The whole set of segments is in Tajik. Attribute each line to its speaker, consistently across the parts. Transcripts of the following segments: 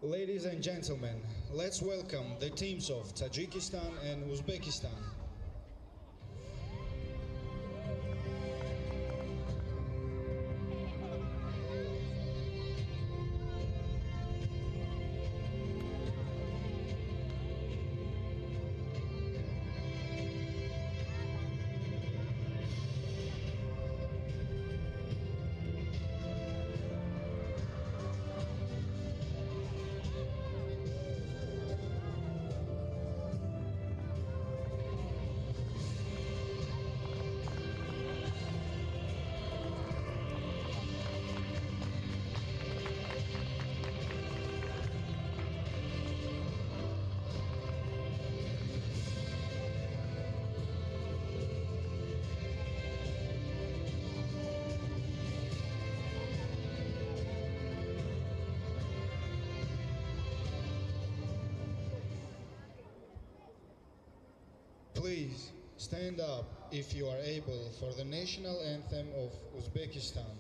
Speaker 1: Ladies and gentlemen, let's welcome the teams of Tajikistan and Uzbekistan. Please stand up if you are able for the national anthem of Uzbekistan.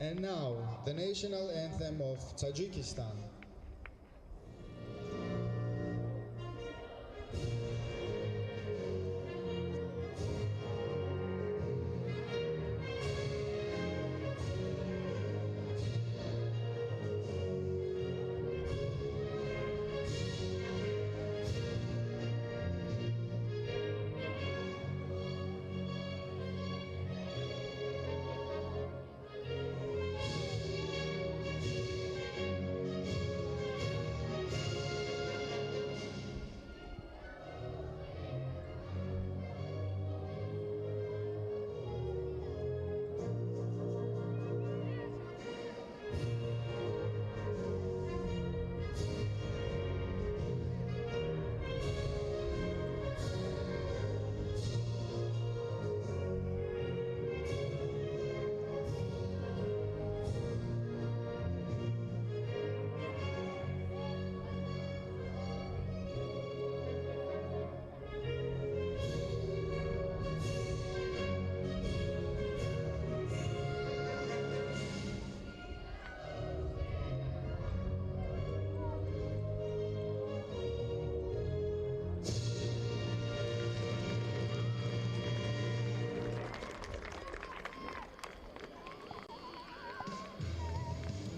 Speaker 1: And now, the national anthem of Tajikistan.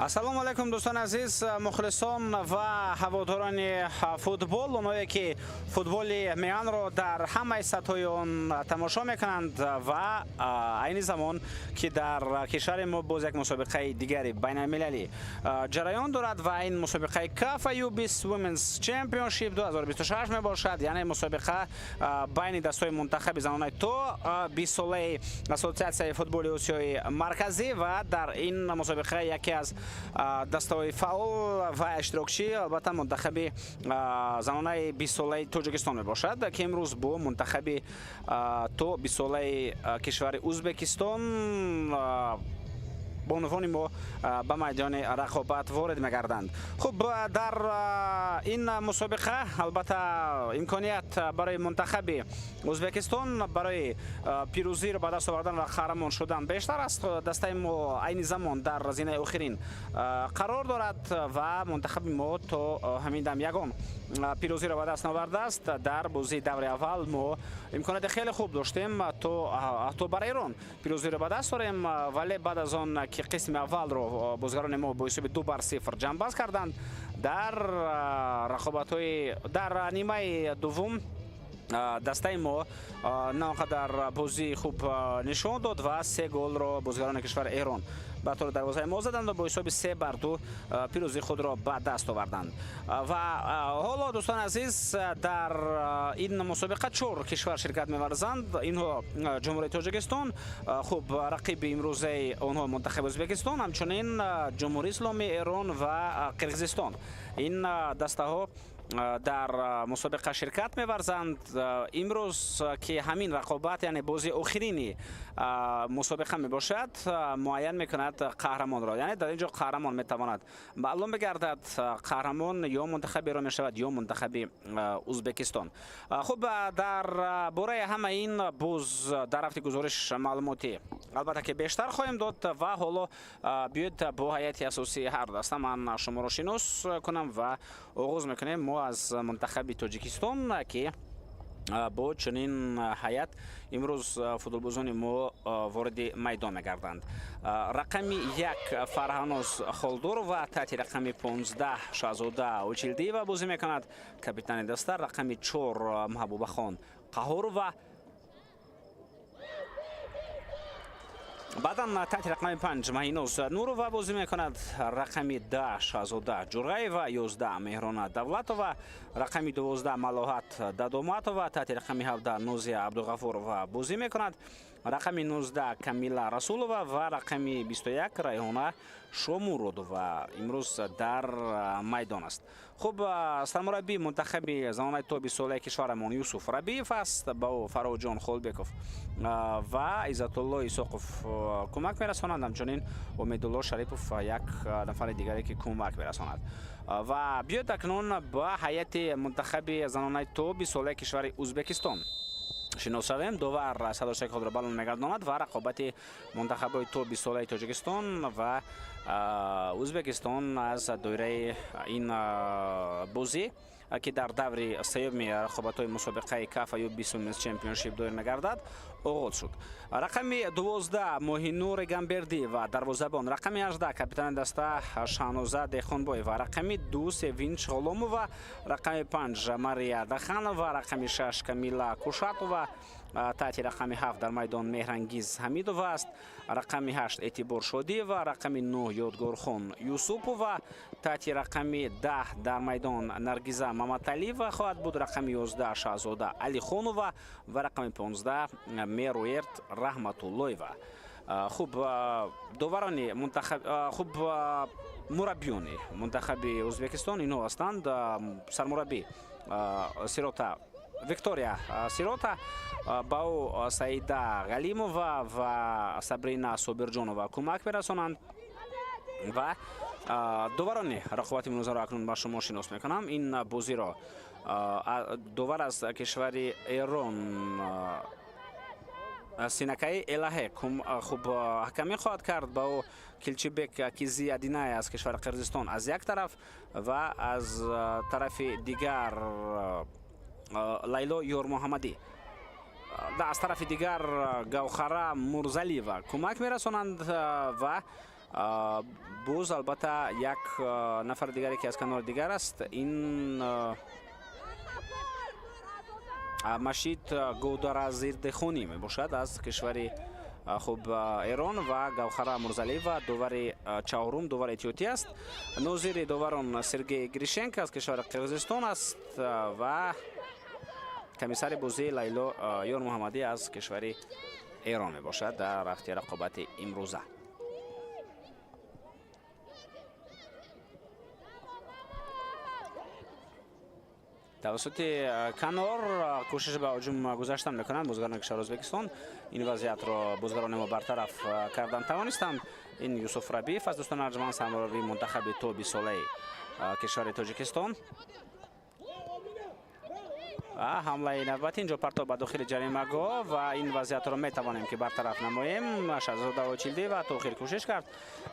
Speaker 2: Ассалому алайкум, дӯстони азиз, мухлисон ва ҳаводорони футбол, оное ки футболи меҳанро дар ҳамаи сатҳҳои он тамошо мекунанд. Ва айни замон ки дар кишвари мо боз як мусобиқаи дигари байналмилалӣ ҷараён дорад ва ин мусобиқаи КАФА U20 Women's Championship 2026 мебошад, яъне мусобиқа байни дастҳои мунтахаби занонаи то 20 солаи Ассотсиатсияи футболи Осиёи Марказӣ. Ва дар ин мусобиқа яке аз дастаҳои фаъол ва иштирокчӣ, албатта, мунтахаби занонаи 20-солаи Тоҷикистон мебошад, ки имрӯз бо мунтахаби то 20-солаи кишвари Ӯзбекистон бонувони мо ба майдони рақобат ворид мегарданд. Хуб, дар ин мусобиқа, албатта, имконият барои мунтахаби Ӯзбекистон барои пирӯзиро ба даст овардан ва қаҳрамон шудан бештар аст. Дастаи мо айни замон дар зинаи охирин қарор дорад ва мунтахаби мо то ҳамин дам ягон пирӯзиро ба даст наовардааст. Дар бозии даври аввал мо имконияти хеле хуб доштем, то ҳатто бар Эрон пирӯзиро ба даст орем, вале баъд аз он ки ки қисми аввалро бозигарони мо бо ҳисоби 2-0 ҷамъбаст карданд, дар рақобатҳои дар нимаи дуввум дастаи мо на он қадар бозии хуб нишон дод ва се голро бозигарони кишвари Эрон ба тори дарвозаи мо заданд ва бо ҳисоби 3-2 пирӯзии худро ба даст оварданд. Ва ҳоло, дӯстони азиз, дар ин мусобиқа чор кишвар ширкат меварзанд. Инҳо Ҷумҳурии Тоҷикистон, хуб, рақиби имрӯзаи онҳо мунтахаби Ӯзбекистон, ҳамчунин Ҷумҳурии Исломии Эрон ва Қирғизистон. Ин дастаҳо дар мусобиқа ширкат меварзанд. Имрӯз, ки ҳамин рақобат, яъне бозии охирини мусобиқа мебошад, муайян мекунад қаҳрамонро, яъне дар ин ҷо қаҳрамон метавонад маълум бигардад. Қаҳрамон ё мунтахаби Эрон мешавад, ё мунтахаби Ӯзбекистон. Хуб, дар бораи ҳама ин боз дар рафти гузориш маълумотӣ, албатта, ки бештар хоҳем дод. Ва ҳоло биёед, бо ҳайати асосии ҳар даста ман шуморо шинос кунам ва оғоз мекунем мо аз мунтахаби Тоҷикистон, ки бо чунин ҳайат имрӯз футболбозони мо вориди майдон мегарданд. Рақами 1 Фарҳаноз Холдорова, таҳти рақами 15 Шаҳзода Очилдиева бозӣ мекунад, капитани даста. Рақами 4 Маҳбубахон Қаҳорова, баъдан таҳти рақами 5 Маҳиноз Нурова бозӣ мекунад, рақами 10 Шаҳзода Ҷурғаева, 11 Меҳрона Давлатова, рақами 12 Малоҳат Дадоматова, таҳти рақами 17 Нозия Абдуғафурова бозӣ мекунад, рақами 19 Камила Расулова ва рақами 21 Райҳона Шомуродова имрӯз дар майдон аст. Хуб, сармураббии мунтахаби занонаи то 20-солаи кишварамон Юсуф Рабиев аст. Ба ӯ Фарҳодҷон Холбеков ва Иззатулло Исоқов кӯмак мерасонанд, ҳамчунин Умедулло Шарипов, як нафари дигаре, ки кӯмак мерасонад. Ва биёед, акнун ба ҳайати мунтахаби занонаи то 20-солаи кишвари Ӯзбекистон шинос шавем. Довар садошаки худро баланд мегардонад ва рақобати мунтахабҳои то 20-солаи Тоҷикистон ва Ӯзбекистон аз доираи ин бозӣ, ки дар даври сеюми рақобатҳои мусобиқаи КАФА U20 Women's Championship доир мегардад, оғоз шуд. Рақами 12 Моҳинур Гамбердиева дарвозабон, рақами 18 капитани даста Шаҳноза Деҳқонбоева, рақами 2 Севинч Ғуломова, рақами 5 Мария Даханова, рақами 6 Камила Кушатова, таҳти рақами 7 дар майдон Меҳрангиз Ҳамидова аст, рақами 8 Эътибор Шодиева, рақами 9 Ёдгорхон Юсупова, таҳти рақами 10 дар майдон Наргиза Маматалиева хоҳад буд, рақами 11 Шаҳзода Алихонова ва рақами 15 Меруерт Раҳматуллоева. Хуб, доварони мунтахаб, хуб, мураббиёни мунтахаби Ӯзбекистон инҳо ҳастанд: сармураббӣ Сирота, Виктория Сирота, ба ӯ Саида Ғалимова ва Сабрина Собирҷонова кӯмак мерасонанд. Ва доварони рақобати имрӯзаро акнун ба шумо шинос мекунам. Ин бозиро довар аз кишвари Эрон Синакаи Элаҳе, хуб, ҳакамӣ хоҳад кард. Ба ӯ Килчибек Кизи Адинай аз кишвари Қирғизистон аз як тараф ва аз тарафи дигар Лайло Ёрмуҳаммадӣ, аз тарафи дигар Гавхара Мурзалиева кӯмак мерасонанд. Ва боз, албатта, як нафари дигаре, ки аз канори дигар аст, ин Машид Годаразирдехонӣ мебошад аз кишвари, хуб, Эрон ва Гавхара Мурзалиева довари чаҳорум, довари эҳтиётӣ аст. Нозири доварон Сергей Гришенко аз кишвари Қирғизистон аст ва комиссари бозии Лайло Ёрмуҳаммадӣ аз кишвари Эрон мебошад дар рафти рақобати имрӯза. Тавассути канор кӯшиш ба ҳуҷум гузаштан мекунанд бозигарони кишвари Ӯзбекистон. Ин вазъиятро бозигарони мо бартараф кардан тавонистанд. Ин Юсуф Рабиев аз, дӯстони арҷманд, сармураббии мунтахаби то 20-солаи кишвари Тоҷикистон. Ҳамлаи навбатӣ, инҷо партоб ба дохили ҷаримагоҳ ва ин вазъиятро метавонем, ки бартараф намоем. Шаҳзода Очилдиева то охир кӯшиш кард.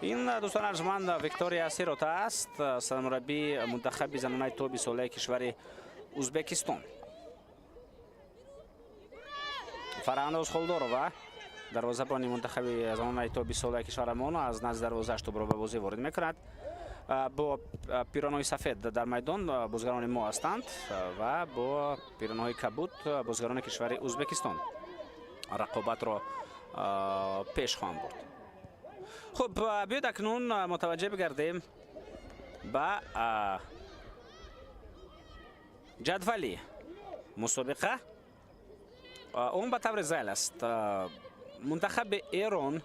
Speaker 2: Ин, дӯстони арҷманд, Виктория Сирота аст, сармураббии мунтахаби занонаи то 20-солаи кишвари Ӯзбекистон. Фарҳаноз Холдорова. Дарвозабони мунтахаби занонаи то 20 солаи кишварамон аз назди дарвозааш тӯбро ба бозӣ ворид мекунад. Бо пиронаҳои сафед дар майдон бозигарони мо ҳастанд ва бо пиронаҳои кабуд бозигарони кишвари Ӯзбекистон рақобатро пеш хоҳанд бурд. Хуб, биёед акнун мутаваҷҷеҳ бигардем ба ҷадвали мусобиқа. Он ба таври зайл аст. Мунтахаби Эрон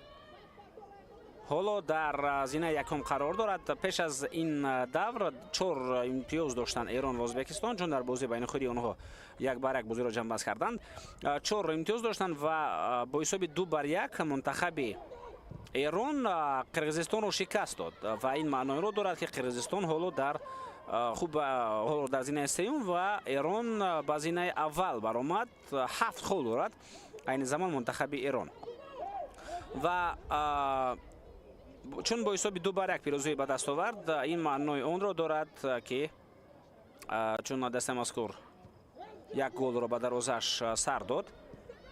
Speaker 2: ҳоло дар зинаи якум қарор дорад. Пеш аз ин давр 4 имтиёз доштанд Эрон ва Ӯзбекистон, чун дар бозии байни худи онҳо 1-1 бозиро ҷамъбаст карданд. 4 имтиёз доштанд ва бо ҳисоби 2-1 мунтахаби Эрон Қирғизистонро шикаст дод ва ин маъноеро дорад, ки Қирғизистон ҳоло дар хуб ҳоло дар зинаи сеюм ва Эрон ба зинаи аввал баромад. 7 хол дорад айни замон мунтахаби Эрон ва чун бо ҳисоби 2-1 пирӯзӣ ба даст овард, ин маънои онро дорад, ки чун дастаи мазкур 1 голро ба дарвозааш сар дод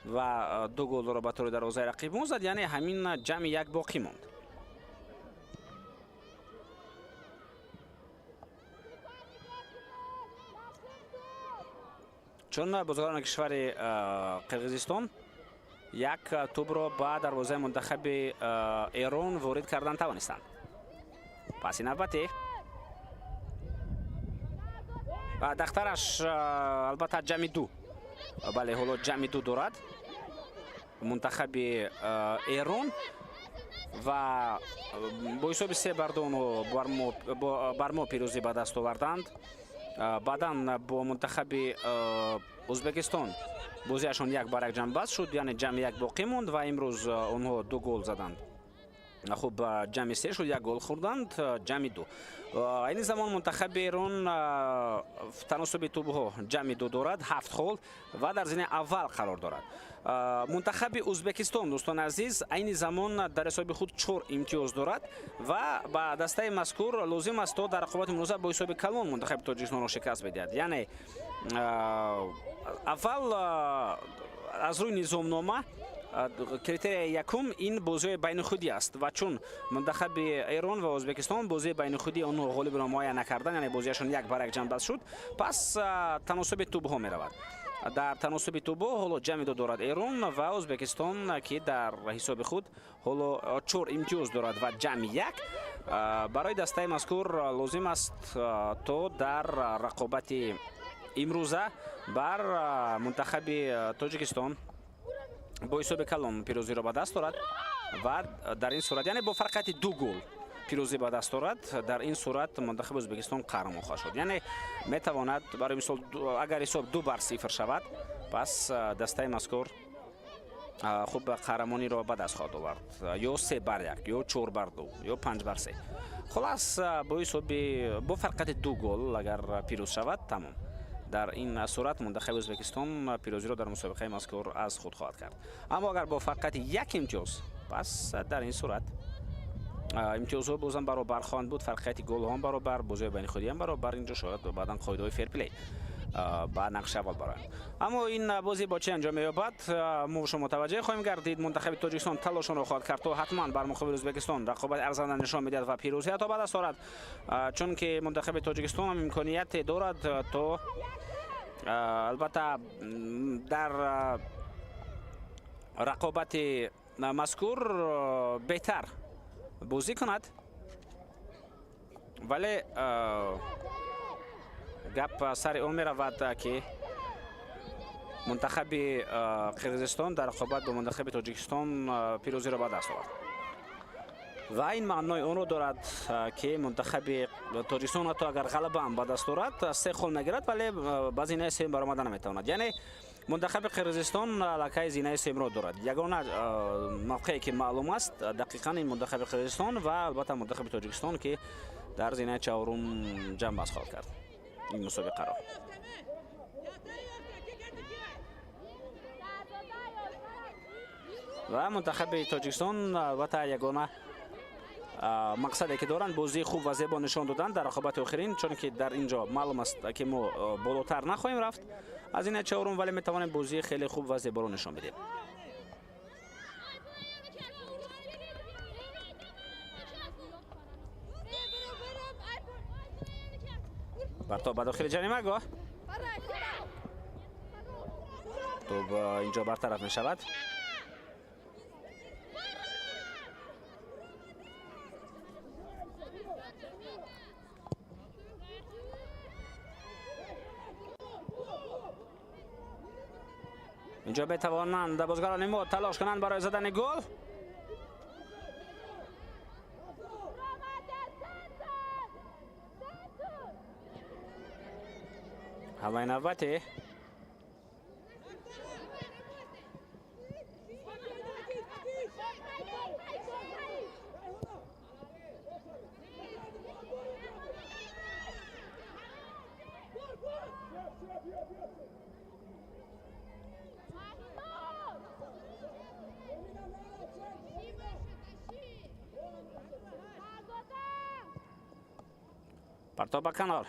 Speaker 2: ва 2 голро ба тӯри дарвозаи рақибон зад, яъне ҳамин ҷамъи 1 боқӣ монд. Чун бозигарони кишвари Қирғизистон 1 тӯбро ба дарвозаи мунтахаби Эрон ворид кардан тавонистанд. Паси навбатӣ дахтараш албатта ҷамъи 2, бале, ҳоло ҷамъи 2 дорад мунтахаби Эрон ва бо ҳисоби 3-2 онҳо бар мо пирӯзӣ ба даст оварданд. Баъдан бо мунтахаби Ӯзбекистон бозиашон 1-1 ҷамъбаст шуд, яъне ҷамъи 1 боқӣ монд ва имрӯз онҳо 2 гол заданд. Хуб, ҷамъи 3 шуд, 1 гол хӯрданд, ҷамъи 2. Айни замон мунтахаби Эрон таносуби тӯбҳо ҷамъи 2 дорад, 7 хол ва дар зинаи аввал қарор дорад. Мунтахаби Ӯзбекистон, дӯстони азиз, айни замон дар ҳисоби худ 4 имтиёз дорад ва ба дастаи мазкур лозим аст то дар рақобати имрӯза бо ҳисоби калон мунтахаби Тоҷикистонро шикаст бидиҳад. Яъне аввал аз рӯи низомнома критерияи якум ин бозиҳои байнихудӣ аст ва чун мунтахаби Эрон ва Ӯзбекистон бозии байнихудии онҳо ғолибро муайян накарданд, яъне бозиашон 1-1 ҷамъбаст шуд, пас таносуби тӯбҳо меравад. Дар таносуби тӯбҳо ҳоло ҷамъи 2 дорад Эрон ва Ӯзбекистон, ки дар ҳисоби худ ҳоло 4 имтиёз дорад ва ҷамъи 1. Барои дастаи мазкур лозим аст то дар рақобати имрӯза бар мунтахаби Тоҷикистон бо ҳисоби калон пирӯзиро ба даст орад ва дар ин сурат, яъне бо фарқияти 2 гол пирӯзӣ ба даст орад, дар ин сурат мунтахаби Ӯзбекистон қаҳрамон хоҳад шуд. Яъне метавонад барои мисол агар ҳисоб 2-0 шавад, пас дастаи мазкур хуб қаҳрамониро ба даст хоҳад овард, ё 3-1, ё 4-2, ё 5-3. Хулас, бо ҳисоби бо фарқияти 2 гол агар пирӯз шавад, тамом. Дар ин сурат мунтахаби Ӯзбекистон пирӯзиро дар мусобиқаи мазкур аз худ хоҳад кард. Аммо агар бо фарқияти 1 имтиёз, пас дар ин сурат имтиёзҳо бозам баробар хоҳанд буд, фарқияти голҳо баробар, бозиҳои байнихудиам баробар. Инҷо шояд баъдан қоидаҳои ферплей ба нақши аввал бароянд. Аммо ин бозӣ бо чӣ анҷом меёбад, мо шумо мутаваҷҷеҳ хоҳем гардид. Мунтахаби Тоҷикистон талошонро хоҳад кард то ҳатман бар муқобили Ӯзбекистон рақобати арзанда нишон медиҳад ва пирӯзиятро ба даст орад, чунки мунтахаби Тоҷикистон ҳам имконияте дорад то албатта дар рақобати мазкур беҳтар бозӣ кунад, вале гап сари он меравад, ки мунтахаби Қирғизистон дар рақобат бо мунтахаби Тоҷикистон пирӯзиро ба даст овард ва ин маънои онро дорад, ки мунтахаби Тоҷикистон ҳатто агар ғалаба ҳам ба даст орад, 3 хол мегирад, вале ба зинаи сеюм баромада наметавонад. Яъне мунтахаби Қирғизистон аллакай зинаи сеюмро дорад. Ягона мавқее ки маълум аст дақиқан ин мунтахаби Қирғизистон ва албатта мунтахаби Тоҷикистон, ки дар зинаи чаҳорум ҷамъбаст хоҳад кард ин мусобиқаро. Ва мунтахаби Тоҷикистон албатта ягона мақсаде ки доранд, бозии хуб ва зебо нишон додан дар рақобати охирин, чунки дар ин ҷо маълум аст, ки мо болотар нахоҳем рафт аз ин чаҳорум, вале метавонем бозии хеле хуб ва зеборо нишон бидем. Партоб ба дохили ҷаримагоҳ. Тӯб инҷо бартараф мешавад. Инҷо метавонанд бозигарони мо талош кунанд барои задани гол. Ҳамлаи навбатӣ. Партоб ба канор.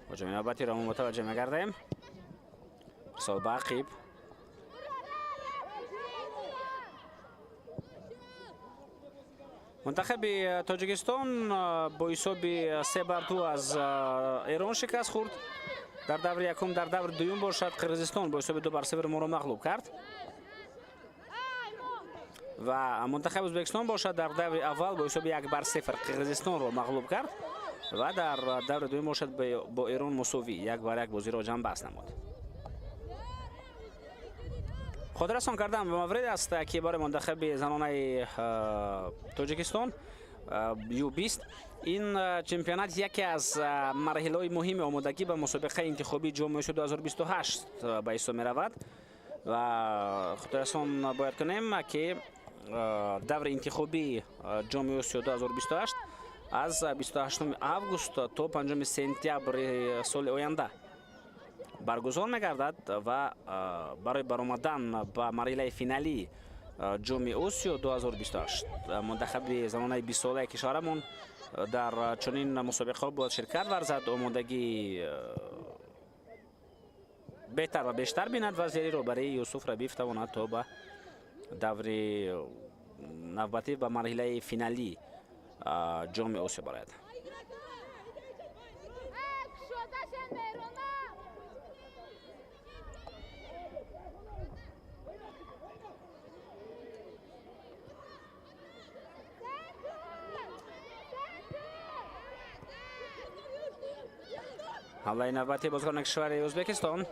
Speaker 2: Ҳуҷуми навбатиро мо мутаваҷҷеҳ мегардем. Ирсол ба ақиб. Мунтахаби Тоҷикистон бо ҳисоби 3-2 аз Эрон шикаст хӯрд. Дар даври якум, дар даври дуюм бошад Қирғизистон бо ҳисоби 2-0 моро мағлуб кард. Ва мунтахаби Ӯзбекистон бошад дар даври аввал бо ҳисоби 1-0 Қирғизистонро мағлуб кард ва дар даври дуюм бошад бо Эрон мусовӣ 1-1 бозиро ҷамъбаст намуд. Хотиррасон кардан ба маврид аст, ки барои мунтахаби занонаи Тоҷикистон Ю20 ин чемпионат яке аз марҳилаҳои муҳими омодагӣ ба мусобиқаи интихобии ҷоми Осиё 2028 ба ҳисоб меравад. Ва хотиррасон бояд кунем, ки даври интихобии ҷоми Осиё 2028 аз 28 август то 5 сентябри соли оянда баргузор мегардад ва барои баромадан ба марҳилаи финалии ҷоми Осиё 2028 мунтахаби занонаи 20-солаи кишварамон дар чунин мусобиқаҳо бояд ширкат варзад, омодагии беҳтар ва бештар бинад ва зери роҳбарии Юсуф Рабиев тавонад то ба даври навбатӣ ба марҳилаи финалии ҷоми Осиё барояд. Ҳамлаи навбатии бозикони кишвари Ӯзбекистон.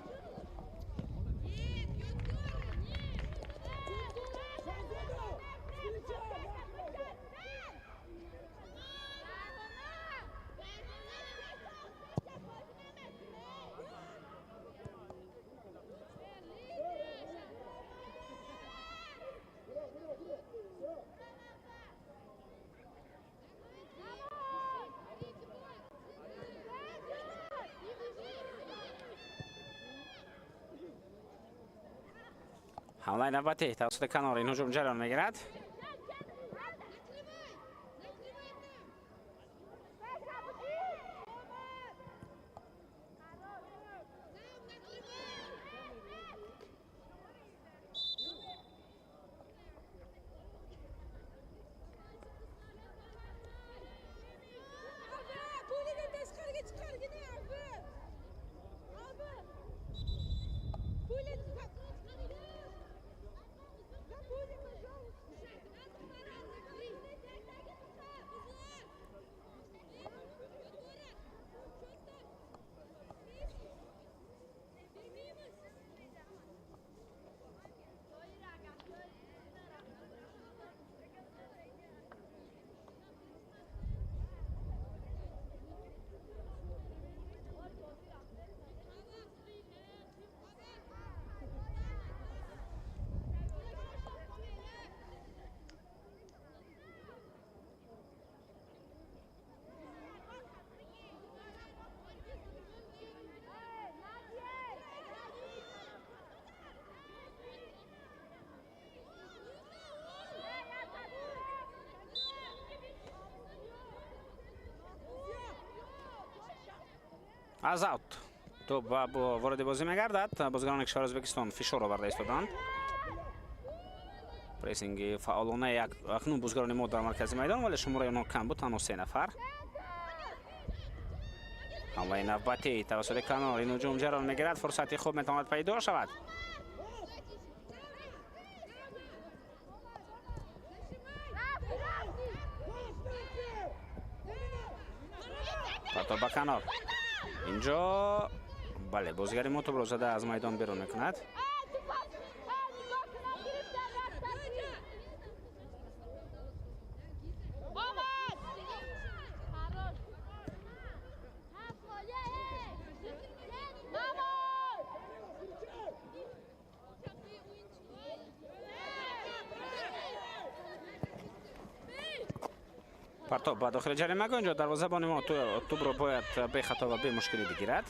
Speaker 2: Ҳамлаи навбатӣ тавассути канор ин ҳуҷум ҷараён мегирад. Аз аут тӯб вориди бозӣ мегардад. Бозигарони кишвари Ӯзбекистон фишор оварда истоданд. Прессинги фаъолона як акнун бозигарони мо дар маркази майдон, вале шумораи онҳо кам буд, танҳо 3 нафар. Ҳамлаи навбатӣ тавассути канор ин ҳуҷум ҷараён мегирад, фурсати хуб метавонад пайдо шавад. Партоб ба канор. Инҷо бале, бозигари мо тӯбро зада аз майдон берун мекунад. Партоб ба дохили ҷаримагоҳ. Инҷо дарвозабони мо тӯбро бояд бехато ва бемушкилӣ бигирад.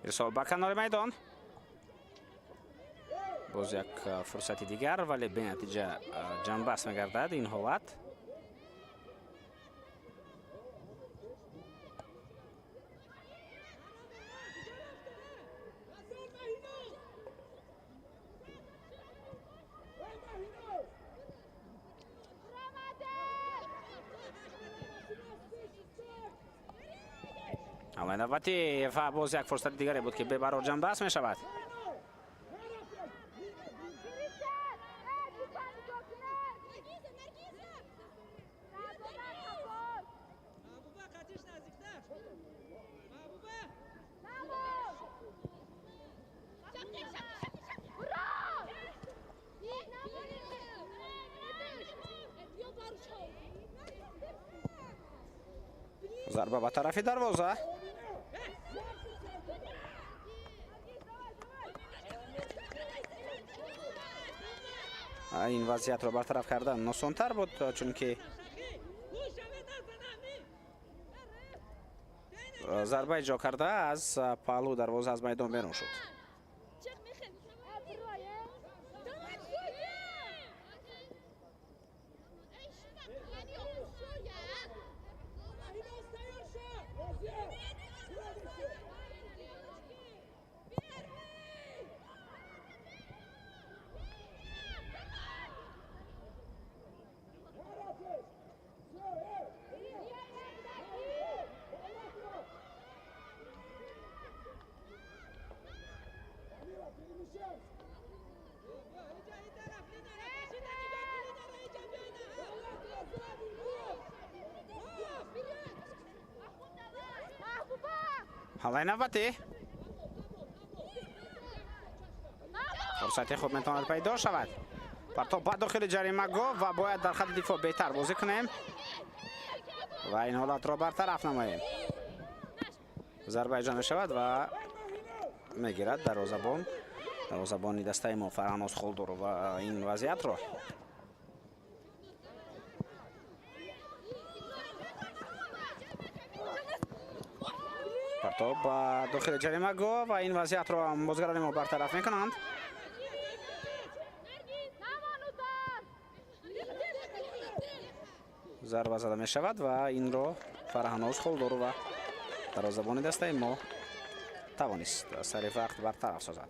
Speaker 2: Ирсол ба канори майдон. Боз як фурсати дигар, вале бенатиҷа ҷанбаст мегардад ин ҳолат. ҳамлаи навбатӣ ва боз як фурсати дигаре буд, ки бебарор ҷанбаст мешавад. Зарба ба тарафи дарвоза. Ин вазъиятро бартараф кардан носонтар буд, чунки зарба иҷро карда аз паҳлӯ дарвоза аз майдон берун шуд. ҳамлаи навбатӣ. Фурсати хуб метавонад пайдо шавад. Партоб ба дохили ҷаримагоҳ ва бояд дар хатти дифоъ беҳтар бозӣ кунем ва ин ҳолатро бартараф намоем. Зарба иҷро мешавад ва мегирад дарвозабони дастаи мо Фарҳноз Холдорова ин вазъиятро. Партоб ба дохили ҷаримагоҳ ва ин вазъиятро бозигарони мо бартараф мекунанд. Зарба зада мешавад ва инро Фарҳноз Холдорова дарвозабони дастаи мо тавонист сари вақт бартараф созад.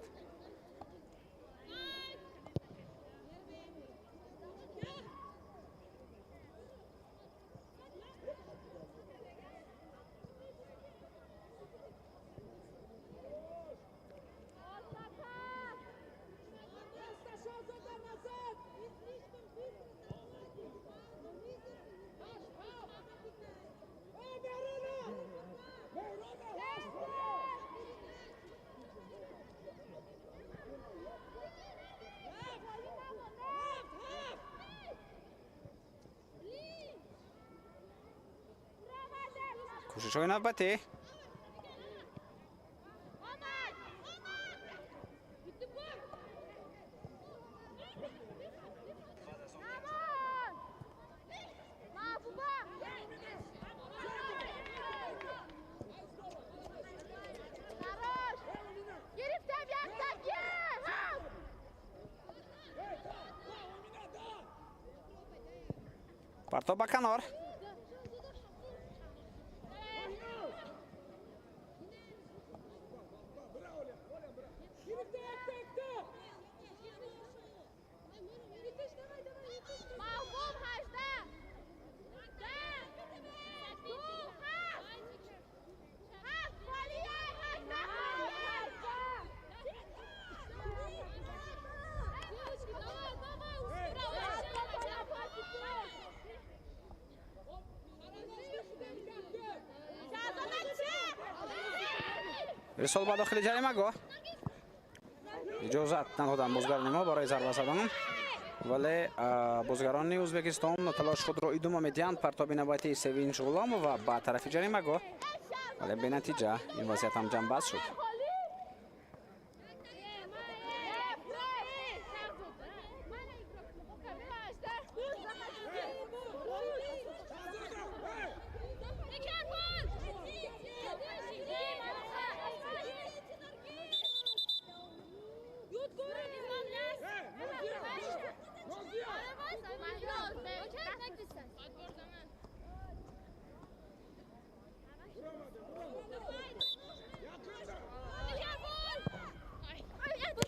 Speaker 2: Кӯшишҳои навбатӣ. Партоб ба канор. Ирсол ба дохили ҷаримагоҳ. Иҷозат надоданд бозгарони мо барои зарба задан, вале бозгарони Ӯзбекистон талош худро идома медиҳанд. Партоби навбатии Севинч Ғуломова ба тарафи ҷаримагоҳ, вале бенатиҷа. Ин вазъият ҳам ҷамъбаст шуд.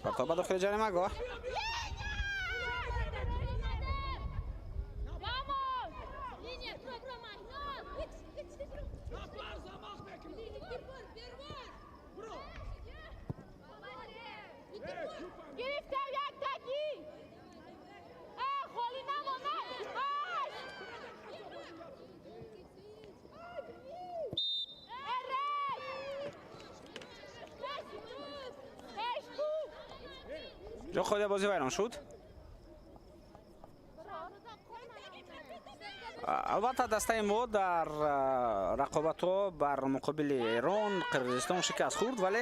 Speaker 2: Партоб ба дохили ҷаримагоҳ. Ҷо ходи бозӣ вайрон шуд. Албатта, дастаи мо дар рақобатҳо бар муқобили Эрон, Қирғизистон шикаст хӯрд, вале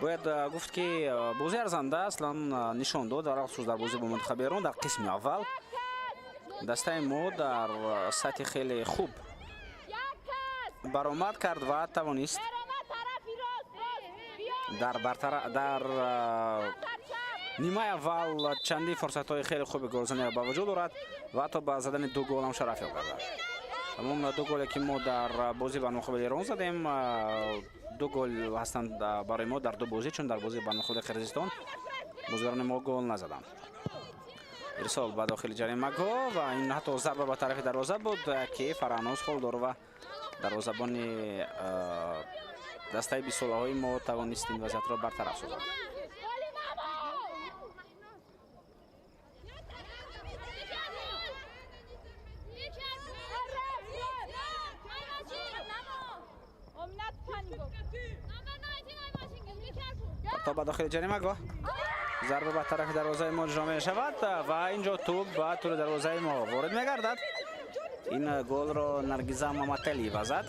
Speaker 2: бояд гуфт, ки бозӣ арзанда аслан нишон дод. Алахусус дар бозӣ бо мунтахаби Эрон дар қисми аввал дастаи мо дар сатҳи хеле хуб баромад кард ва тавонист дар нимаи аввал чандин фурсатҳои хеле хуби голзаниро ба вуҷуд орад ва ҳатто ба задани ду гол ҳам шараф ёб гардад. Ҳамон ду голе, ки мо дар бозӣ бар муқобили Эрон задем, ду гол ҳастанд барои мо дар ду бозӣ, чун дар бозӣ бар муқобили Қирғизистон бозигарони мо гол назаданд. Ирсол ба дохили ҷаримагоҳ ва ин ҳатто зарба ба тарафи дарвоза буд, ки Фараҳноз Холдорова, дарвозабони дастаи бистсолаҳои мо, тавонист ин вазъиятро бартараф созад. То ба дохили ҷаримагоҳ, зарба ба тарафи дарвозаи мо иҷро мешавад ва инҷо тӯб ба тӯли дарвозаи мо ворид мегардад. Ин голро Наргиза Маматалиева зад,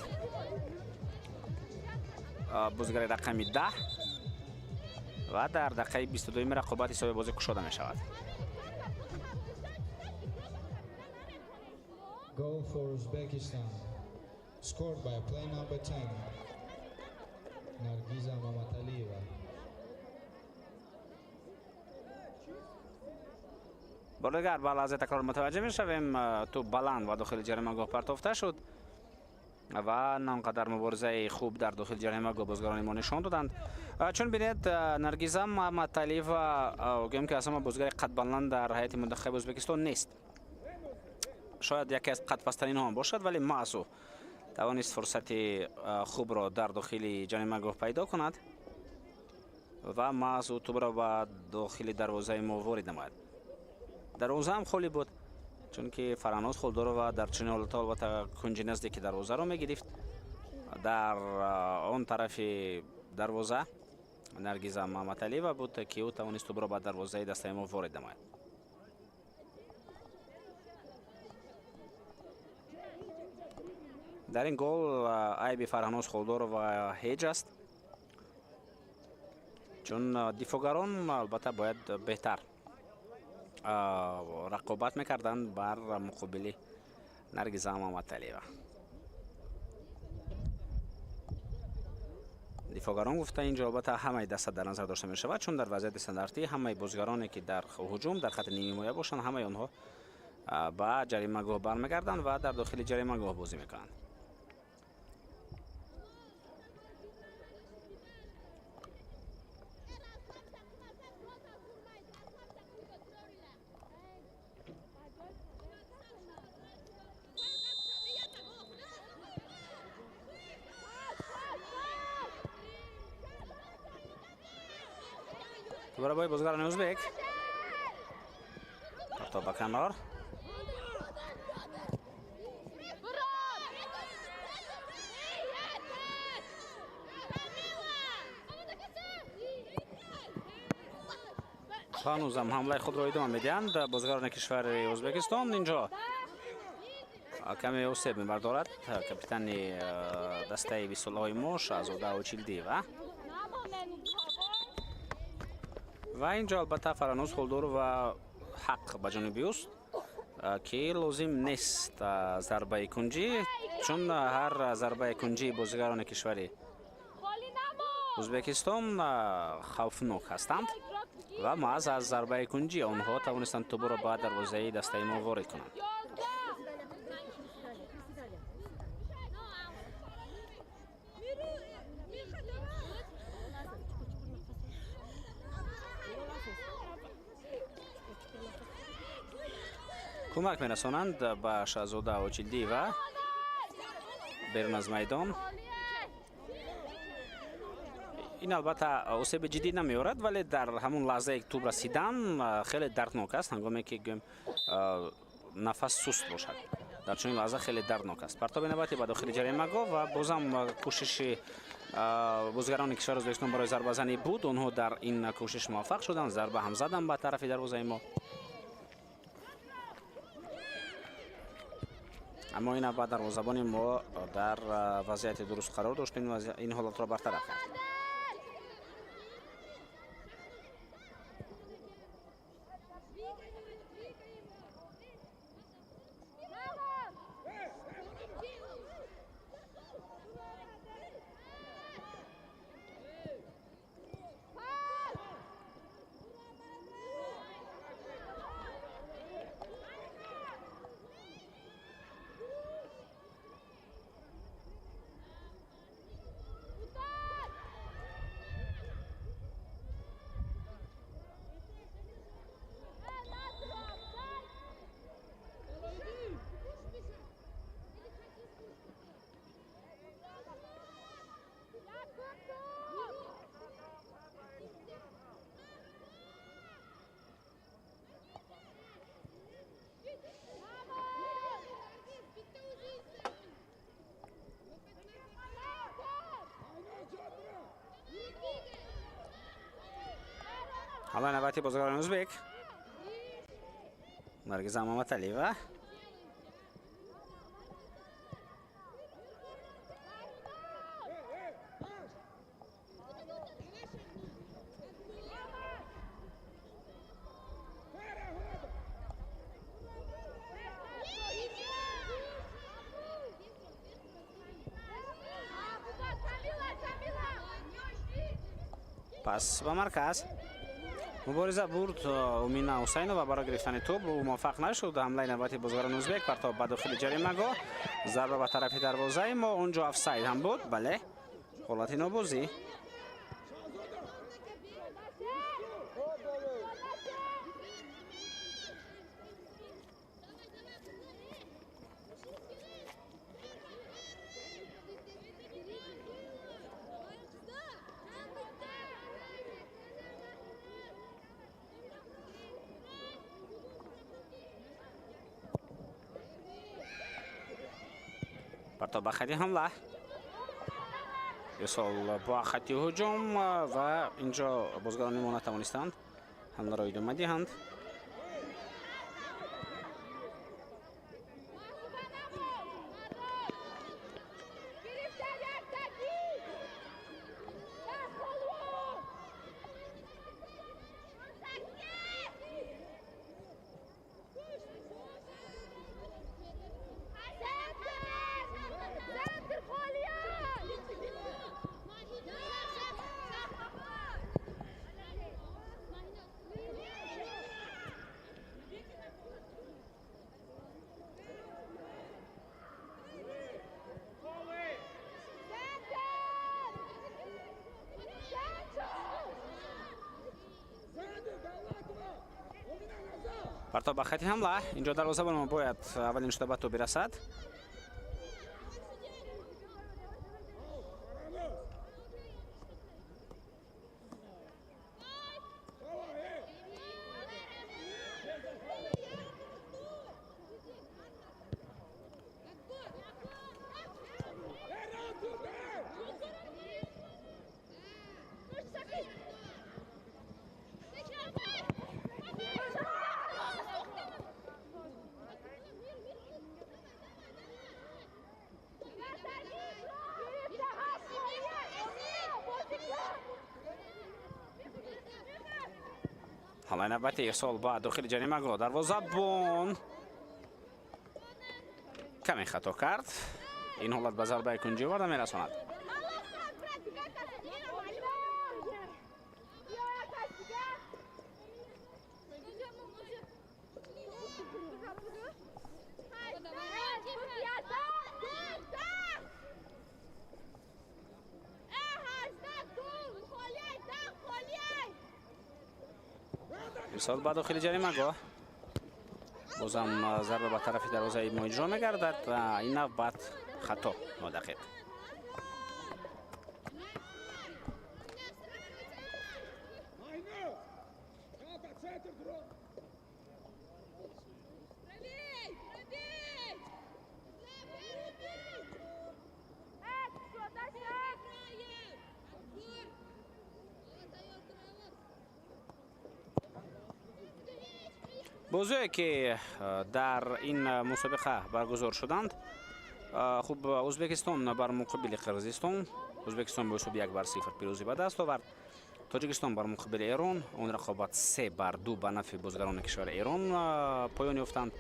Speaker 2: бозигари рақами 10, ва дар дақиқаи 22-юми рақобат ҳисоби бозӣ кушода мешавад.
Speaker 1: Goal for Uzbekistan, scored by player number 10, Nargiza Mamatalieva.
Speaker 2: Бор дигар ба лаҳзаи такрор мутаваҷҷеҳ мешавем. Тӯб баланд ба дохили ҷаримагоҳ партофта шуд ва на он қадар муборизаи хуб дар дохили ҷаримагоҳ бозигарони мо нишон доданд. Чун бинед, Наргиза Маматалиева, гӯем ки аз ҳама бозигари қадбаланд дар ҳайати мунтахаби Ӯзбекистон нест, шояд яке аз қадпасттаринҳо ҳам бошад, вале маъз ӯ тавонист фурсати хубро дар дохили ҷаримагоҳ пайдо кунад ва маҳз ӯ тӯбро ба дохили дарвозаи мо ворид намояд. Дарвоза ҳам холӣ буд, чунки Фараҳноз Холдорова дар чунин ҳолатҳо албатта кунҷи наздики дарвозаро мегирифт. Дар он тарафи дарвоза Наргиза Маматалиева буд, ки ӯ тавонист тӯбро ба дарвозаи дастаи мо ворид намояд. Дар ин гол айби Фараҳноз Холдорова ҳеҷ аст, чун дифоъгарон албатта бояд беҳтар рақобат мекарданд бар муқобили Наргиза Маматалиева. Дифоъгарон гуфта, инҷо албатта ҳамаи даста дар назар дошта мешавад, чун дар вазъияти стандартӣ ҳамаи бозигароне, ки дар ҳуҷум дар хати нимҳимоя бошанд, ҳамаи онҳо Ба ҷаримагоҳ бармегарданд ва дар дохили ҷаримагоҳ бозӣ мекунанд. Дубора бои бозигарони ӯзбек. Партоб ба канор. Ҳанӯзам ҳамлаи худро идома медиҳанд бозигарони кишвари Ӯзбекистон. Инҷо каме осеб мебардорад капитани дастаи бистсолаҳои мо Шаҳзода Очилдиева. Ва инҷо албатта Фараноз Хулдурова ҳақ ба ҷониби ӯст, ки лозим нест зарбаи кунҷӣ, чун ҳар зарбаи кунҷии бозигарони кишвари Ӯзбекистон хавфнок ҳастанд ва маҳз аз зарбаи кунҷӣ онҳо тавонистанд тӯбро ба дарвозаи дастаи мо ворид кунанд. Кӯмак мерасонанд ба Шаҳзода Очилдиева берун аз майдон. Ин албатта осеби ҷиддӣ намеорад, вале дар ҳамон лаҳзае тӯб расидан хеле дарднок аст, ҳангоме ки гӯем нафас суст бошад. Дар чунин лаҳза хеле дарднок аст. Партоби навбатӣ ба дохили ҷаримагоҳ ва бозам кӯшиши бозигарони кишвари Ӯзбекистон барои зарбазанӣ буд. Онҳо дар ин кӯшиш муваффақ шуданд, зарба ҳам заданд ба тарафи дарвозаи мо. Аммо ин навбат дарвозабони мо дар вазъияти дуруст қарор дошт, ин ҳолатро бартараф кард. Ҳамлаи навбати бозигарони ӯзбек. Наргиза Маматалиева. Пас ба марказ. Мубориза бурд Умина Ҳусайнова барои гирифтани тӯб, ӯ муваффақ нашуд. Ҳамлаи навбати бозигарони ӯзбек, партоб ба дохили ҷаримагоҳ, зарба ба тарафи дарвозаи мо. Онҷо офсайд ҳам буд, бале, ҳолати нобозӣ. Партоб ба хати ҳамла. Ирсол бо хати ҳуҷум ва инҷо бозигарони мо натавонистанд ҳамларо идома диҳанд. Партоб ба хати ҳамла. Инҷо дарвозабони мо бояд аввалин шуда ба тӯб бирасад. Ҳамлаи навбати ирсол ба дохили ҷаримагоҳ. Дарвозабон каме хато кард. Ин ҳолат ба зарбаи кунҷӣ оварда мерасонад. Ирсол ба дохили ҷаримагоҳ. Бозам зарба ба тарафи дарвозаи мо иҷро мегардад. Ин навбат хато нодақиқ. Бозие ки дар ин мусобиқа баргузор шуданд, хуб, Ӯзбекистон бар муқобили Қирғизистон, Ӯзбекистон бо ҳисоби 1-0 пирӯзӣ ба даст овард. Тоҷикистон бар муқобили Эрон, он рақобат 3-2 ба нафъи бозигарони кишвари Эрон поён ёфтанд.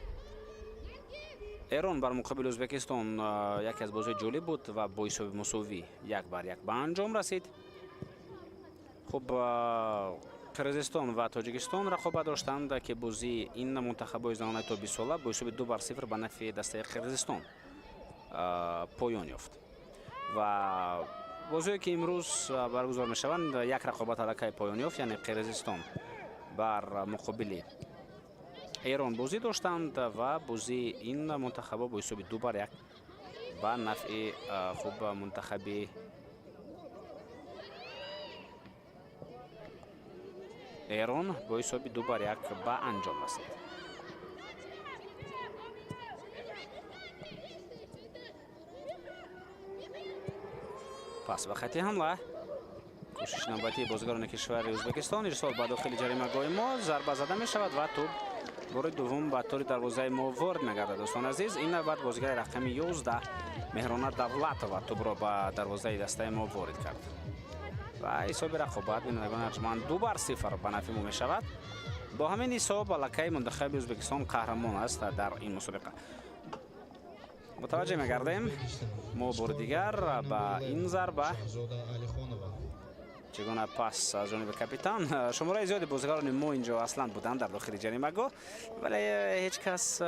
Speaker 2: Эрон бар муқобили Ӯзбекистон яке аз бозиҳои ҷолиб буд ва бо ҳисоби мусовӣ 1-1 ба анҷом расид. Хуб, Қирғизистон ва Тоҷикистон рақобат доштанд, ки бозии ин мунтахабҳои занонаи то 20 сола бо ҳисоби 2-0 ба нафъи дастаи Қирғизистон поён ёфт. Ва бозиҳое ки имрӯз баргузор мешаванд, як рақобат аллакай поён ёфт, яъне Қирғизистон бар муқобили Эрон бозӣ доштанд ва бозии ин мунтахабҳо бо ҳисоби 2-1 ба нафъи хуб мунтахаби Эрон бо ҳисоби 2-1 ба анҷом расид. Пас ба хати ҳамла. Кӯшиши навбатии бозигарони кишвари Ӯзбекистон. Ирсол ба дохили ҷаримагоҳи мо, зарба зада мешавад ва тӯб бори дуввум ба тори дарвозаи мо ворид мегардад. Дӯстони азиз, ин навбат бозигари рақами 11 Меҳрона Давлатова тӯбро ба дарвозаи дастаи мо ворид кард. Ва ҳисоби рақобат бинандагони арҷманд 2-0 ба нафъи мо мешавад. Бо ҳамин ҳисоб аллакай мунтахаби Ӯзбекистон қаҳрамон аст дар ин мусобиқа. Мутаваҷҷеҳ мегардем мо бори дигар ба ин зарба, чӣ гуна пас аз ҷониби капитан. Шумораи зиёди бозигарони мо инҷо аслан буданд дар дохили ҷаримагоҳ, вале ҳеҷ кас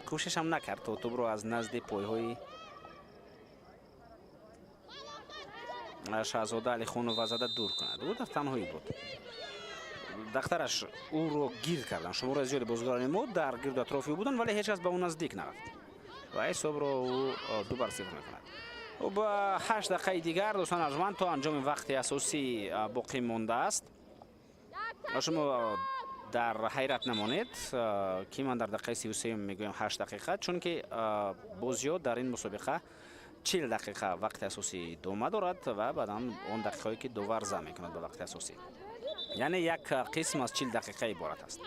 Speaker 2: кӯшишам накард то тӯбро аз назди пойҳои Шаҳзода Алихонова зада дур кунад. Ӯ дар танҳоӣ буд. Дақтараш ӯро гирд карданд. Шумораи зиёди бозигарони мо дар гирду атрофи ӯ буданд, вале ҳеҷ кас ба ӯ наздик нарафт ва ҳисобро ӯ 2-0 мекунад. Хуб, 8 дақиқаи дигар, дӯстони арҷманд, то анҷоми вақти асосӣ боқӣ мондааст. Шумо дар ҳайрат намонед, ки ман дар дақиқаи 33 мегӯям 8 дақиқа, чунки бозиҳо дар ин мусобиқа 40 дақиқа вақти асосӣ идома дорад ва баъдан он дақиқаҳое ки довар зам мекунад ба вақти асосӣ, яъне як қисм аз 40 дақиқа иборат аст.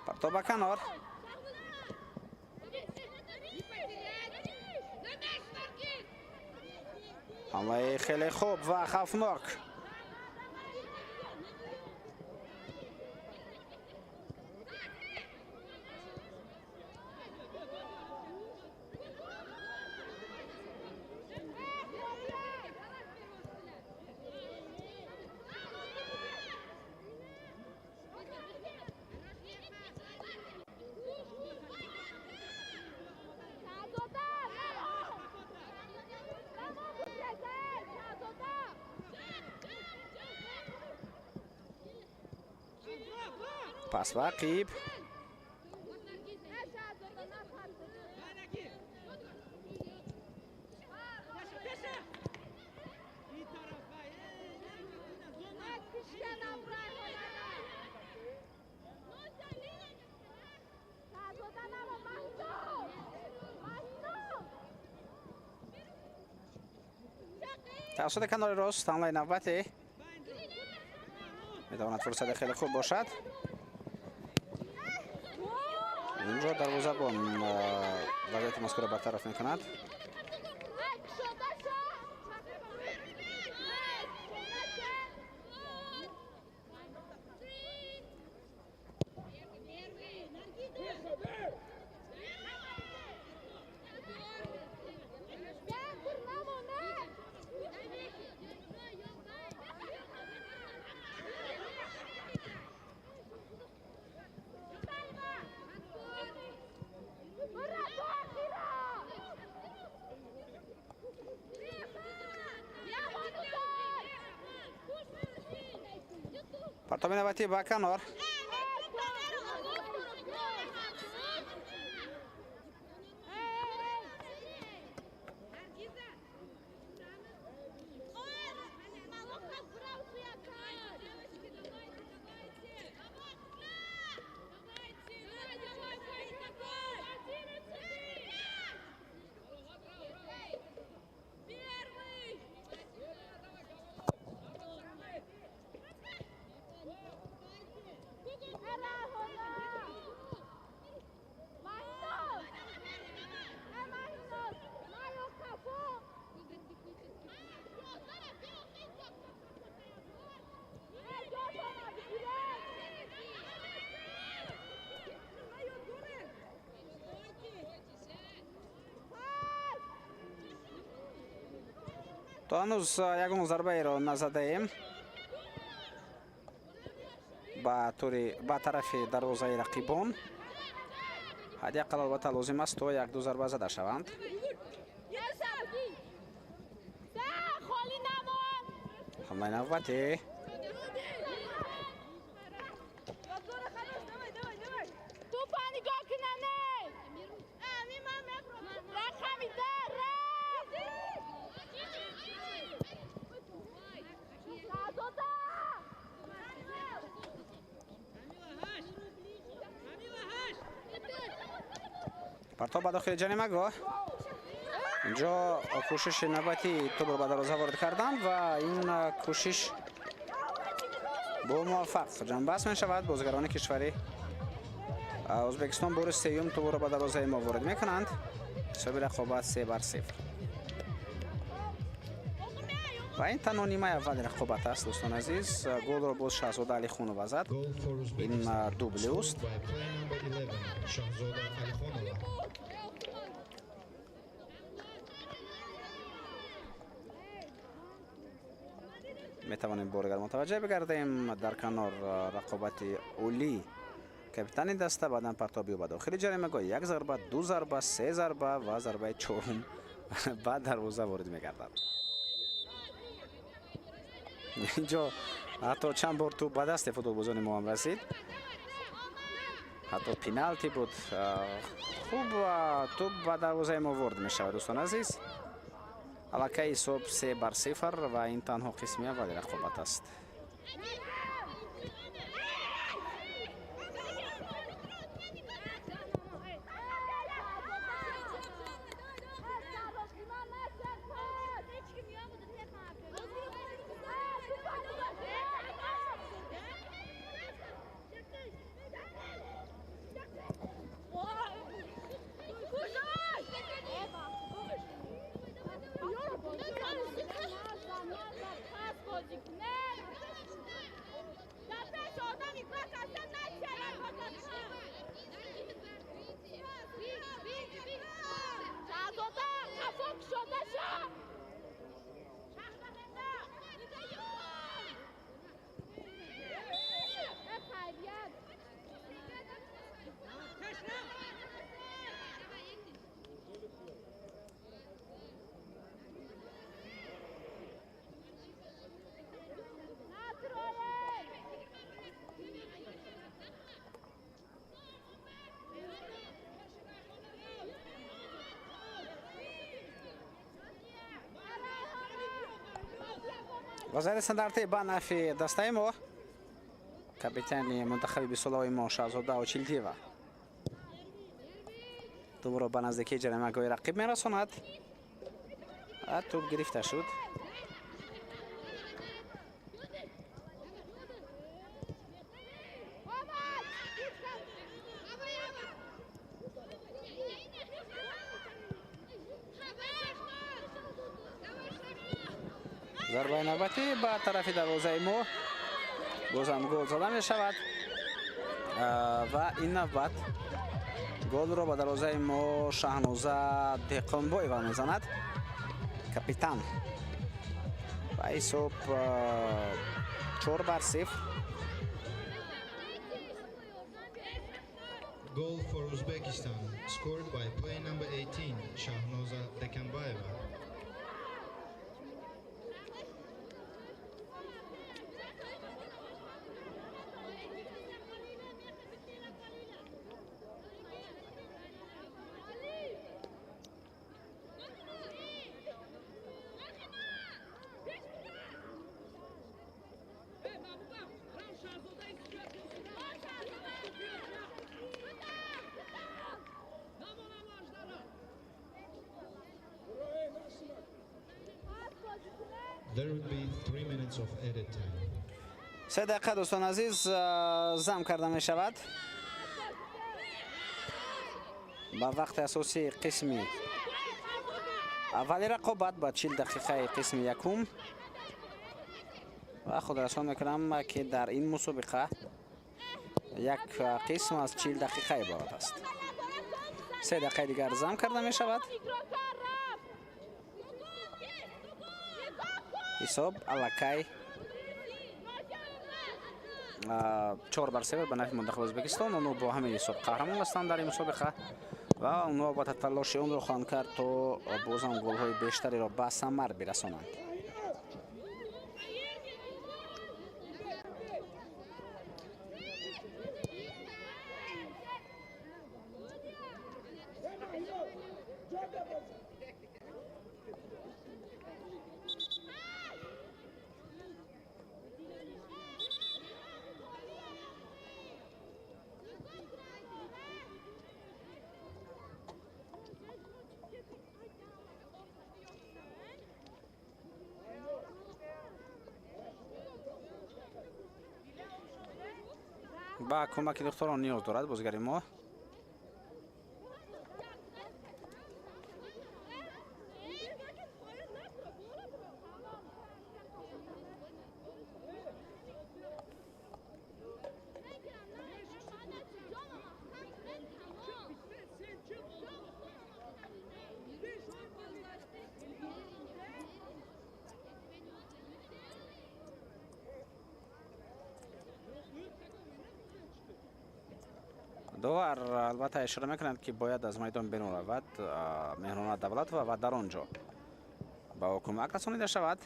Speaker 2: Партоб ба канор. Ҳамлаи хеле хуб ва хавфнок. Пас ба ақиб. Тавассути канори рост ҳамлаи навбатӣ метавонад фурсати хеле хуб бошад. Инҷо дарвозабон вазъияти мазкурро бартараф мекунад. Партоби навбатӣ ба канор. То ҳанӯз ягон зарбаеро назадаем ба тарафи дарвозаи рақибон. Ҳадди ақал албатта лозим аст то як-ду зарба зада шаванд. Ҳамлаи навбатӣ. Партоб ба дохили ҷаримагоҳ. Инҷо кӯшиши навбатӣ тӯбро ба дарвоза ворид кардан ва ин кӯшиш бо муваффақ ҷанбаст мешавад. Бозигарони кишвари Ӯзбекистон бори сеюм тӯбро ба дарвозаи мо ворид мекунанд. Ҳисоби рақобат 3-0. Ва ин танҳо нимаи аввали рақобат аст, дӯстони азиз. Голро боз Шаҳзода Алихонова зад. Ин дубли ӯст. Метавонем боригар мутаваҷҷеҳ бигардем. Дар канор рақобати олӣ капитани даста, баъдан партоби ӯ ба дохили ҷаримагоҳ. Як зарба, ду зарба, се зарба ва зарбаи чорум ба дарвоза ворид мегардад. Инҷо ҳатто чанд бор тӯб ба дасти футболбозони мо ҳам расид. Ҳатто пеналти буд. Хуб, тӯб ба дарвозаи мо ворид мешавад, дӯстони азиз. Аллакай ҳисоб 3-0 ва ин танҳо қисми аввали рақобат аст. Вазъияти стандартӣ ба нафъи дастаи мо. Капитани мунтахаби бистсолаҳои мо Шаҳзода Очилдиева тӯбро ба наздикии ҷаримагоҳи рақиб мерасонад. Тӯб гирифта шуд. Зарбаи навбатӣ ба тарафи дарвозаи мо, бозам гол зада мешавад ва ин навбат голро ба дарвозаи мо Шаҳноза Деҳқонбоева мезанад, капитан. Ва ҳисоб 4-0.
Speaker 1: Goal for Uzbekistan, scored by player number 18, Shahnoza Dekambaeva. There will be 3 minutes of added time.
Speaker 2: 3 дақиқа, дӯстон азиз, зам карда мешавад ба вақти асосии қисми аввали рақобат, ба 40 дақиқаи қисми якум. Ва худрасон мекунам, ки дар ин мусобиқа як қисм аз 40 дақиқа иборат аст. 3 дақиқаи дигар зам карда мешавад. Ҳисоб аллакай 4-0 ба нафъи мунтахаби Ӯзбекистон. Онҳо бо ҳамин ҳисоб қаҳрамон ҳастанд дар ин мусобиқа ва онҳо албатта талоши онро хоҳанд кард, то бозам голҳои бештареро ба самар бирасонанд. Ба кӯмаки духтарон ниёз дорад бозигари мо. Довар албатта ишора мекунад, ки бояд аз майдон берун равад Меҳрона Давлатова ва дар он ҷо ба ӯ кӯмак расонида шавад.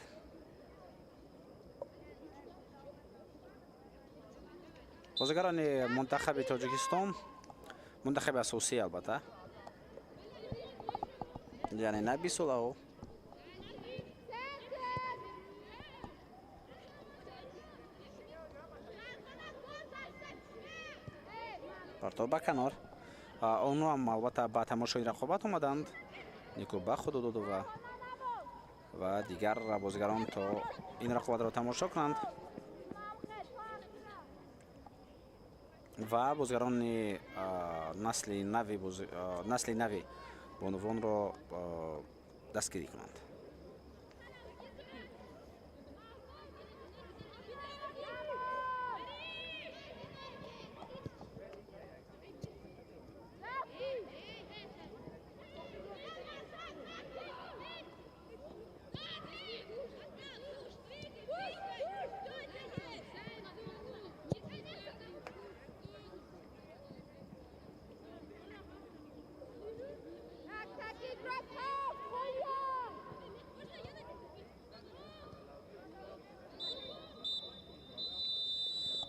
Speaker 2: Бозигарони мунтахаби Тоҷикистон, мунтахаби асосӣ албатта, яъне на бисолаҳо. Партов ба канор. Онҳо ҳам албатта ба тамошои рақобат омаданд, Никӯбахт Худододова ва дигар бозигарон, то ин рақобатро тамошо кунанд ва бозигарони насли нави бонувонро дастгирӣ кунанд.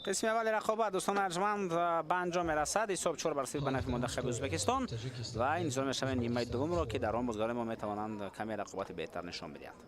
Speaker 2: Қисми аввали рақобат, дӯстони арҷманд, ба анҷом мерасад. Ҳисоб 4-0 ба нафъи мунтахаби Ӯзбекистон ва интизор мешавем нимаи дуввумро, ки дар он бозигарони мо метавонанд каме рақобати беҳтар нишон бидиҳанд.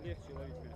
Speaker 3: Легче ловить мяч.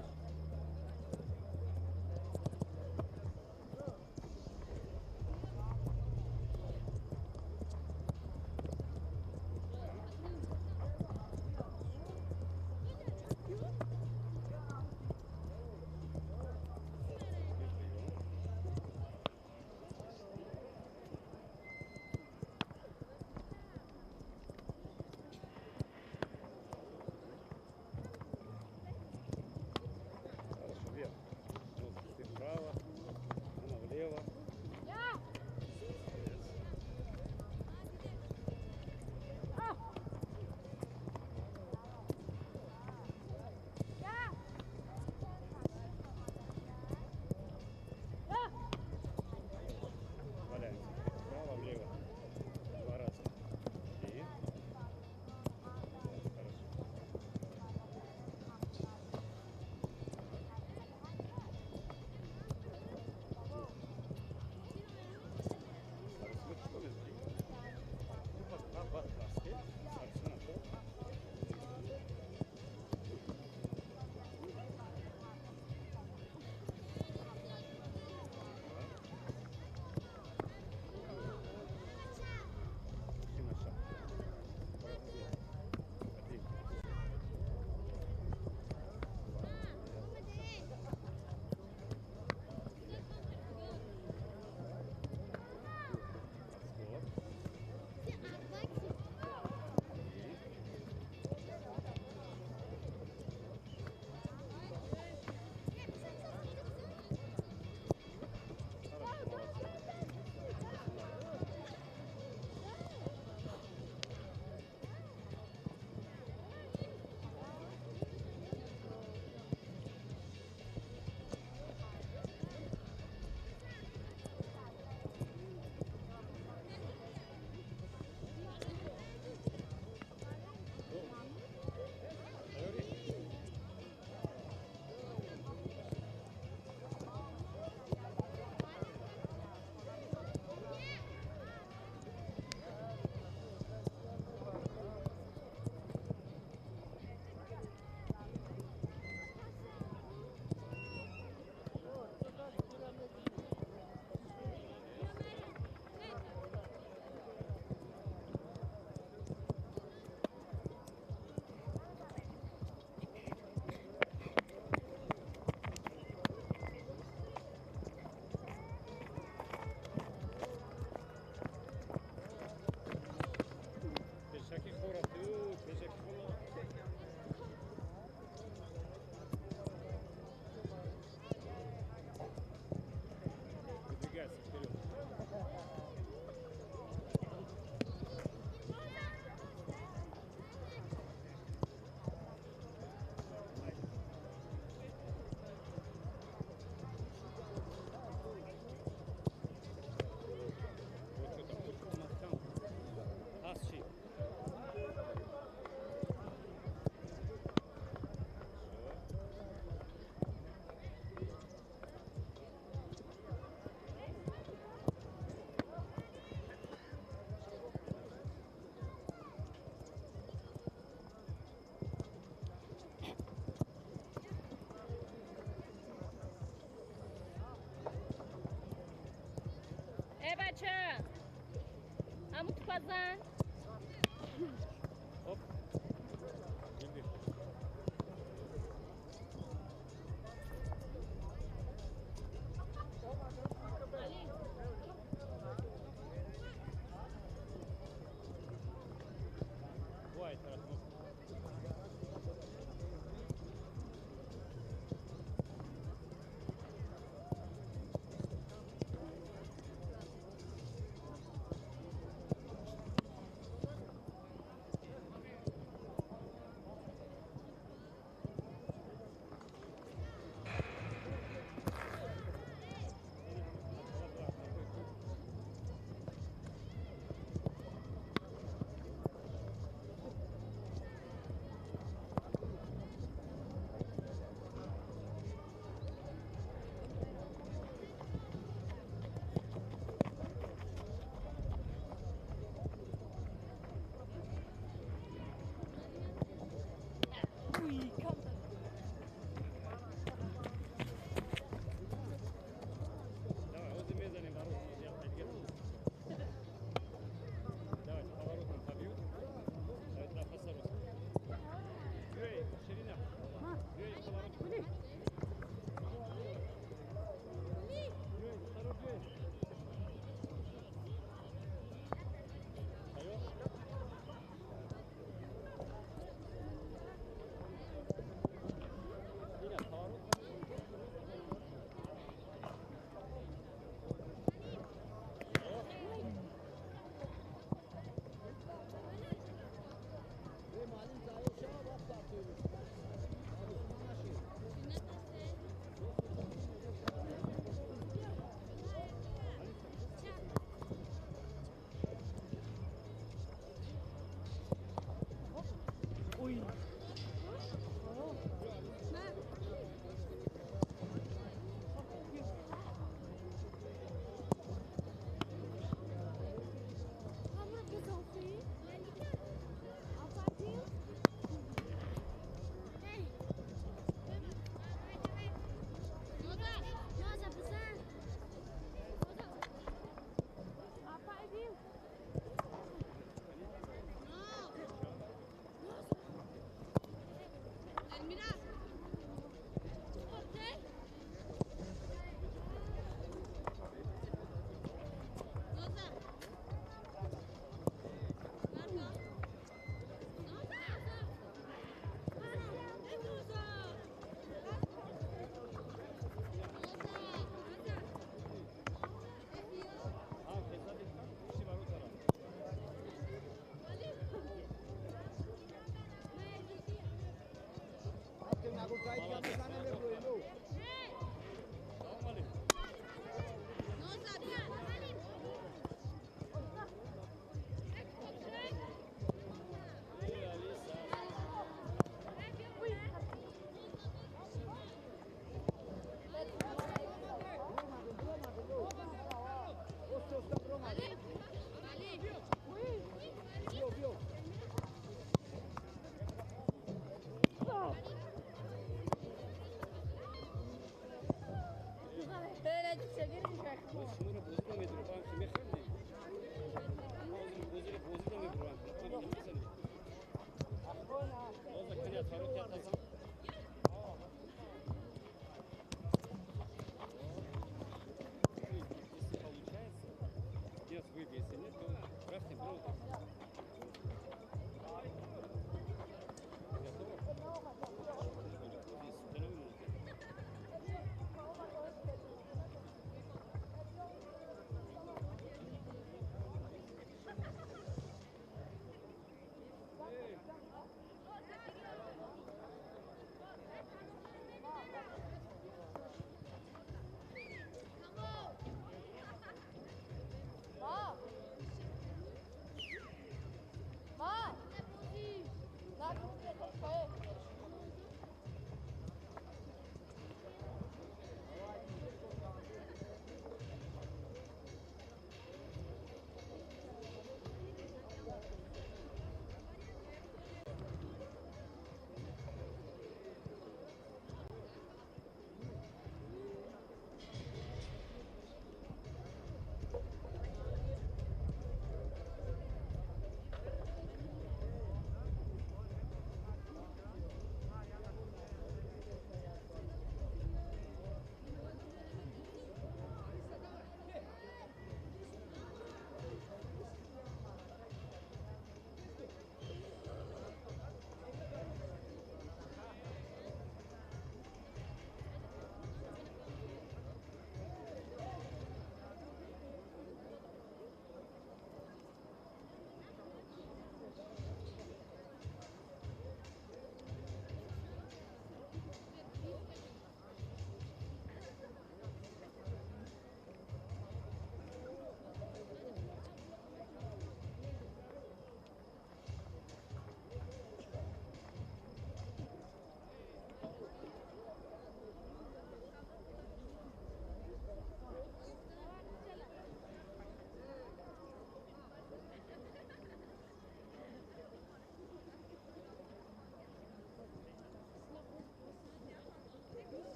Speaker 4: Бача, аму тупазан.
Speaker 3: Оп. Иди. Бывает,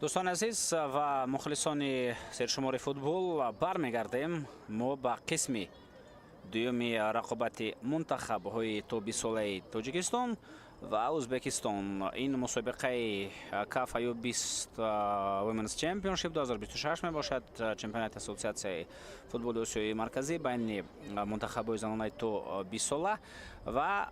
Speaker 2: Дӯстони азиз ва мухлисони сершумори футбол, бармегардем мо ба қисми дуюми рақобати мунтахабҳои то 20-солаи Тоҷикистон ва Ӯзбекистон. Ин мусобиқаи КАФ U20 Women's Championship 2026 мебошад, чемпионати Ассотсиатсияи футболи Осиёи Марказӣ байни мунтахабҳои занонаи то 20 сола. Ва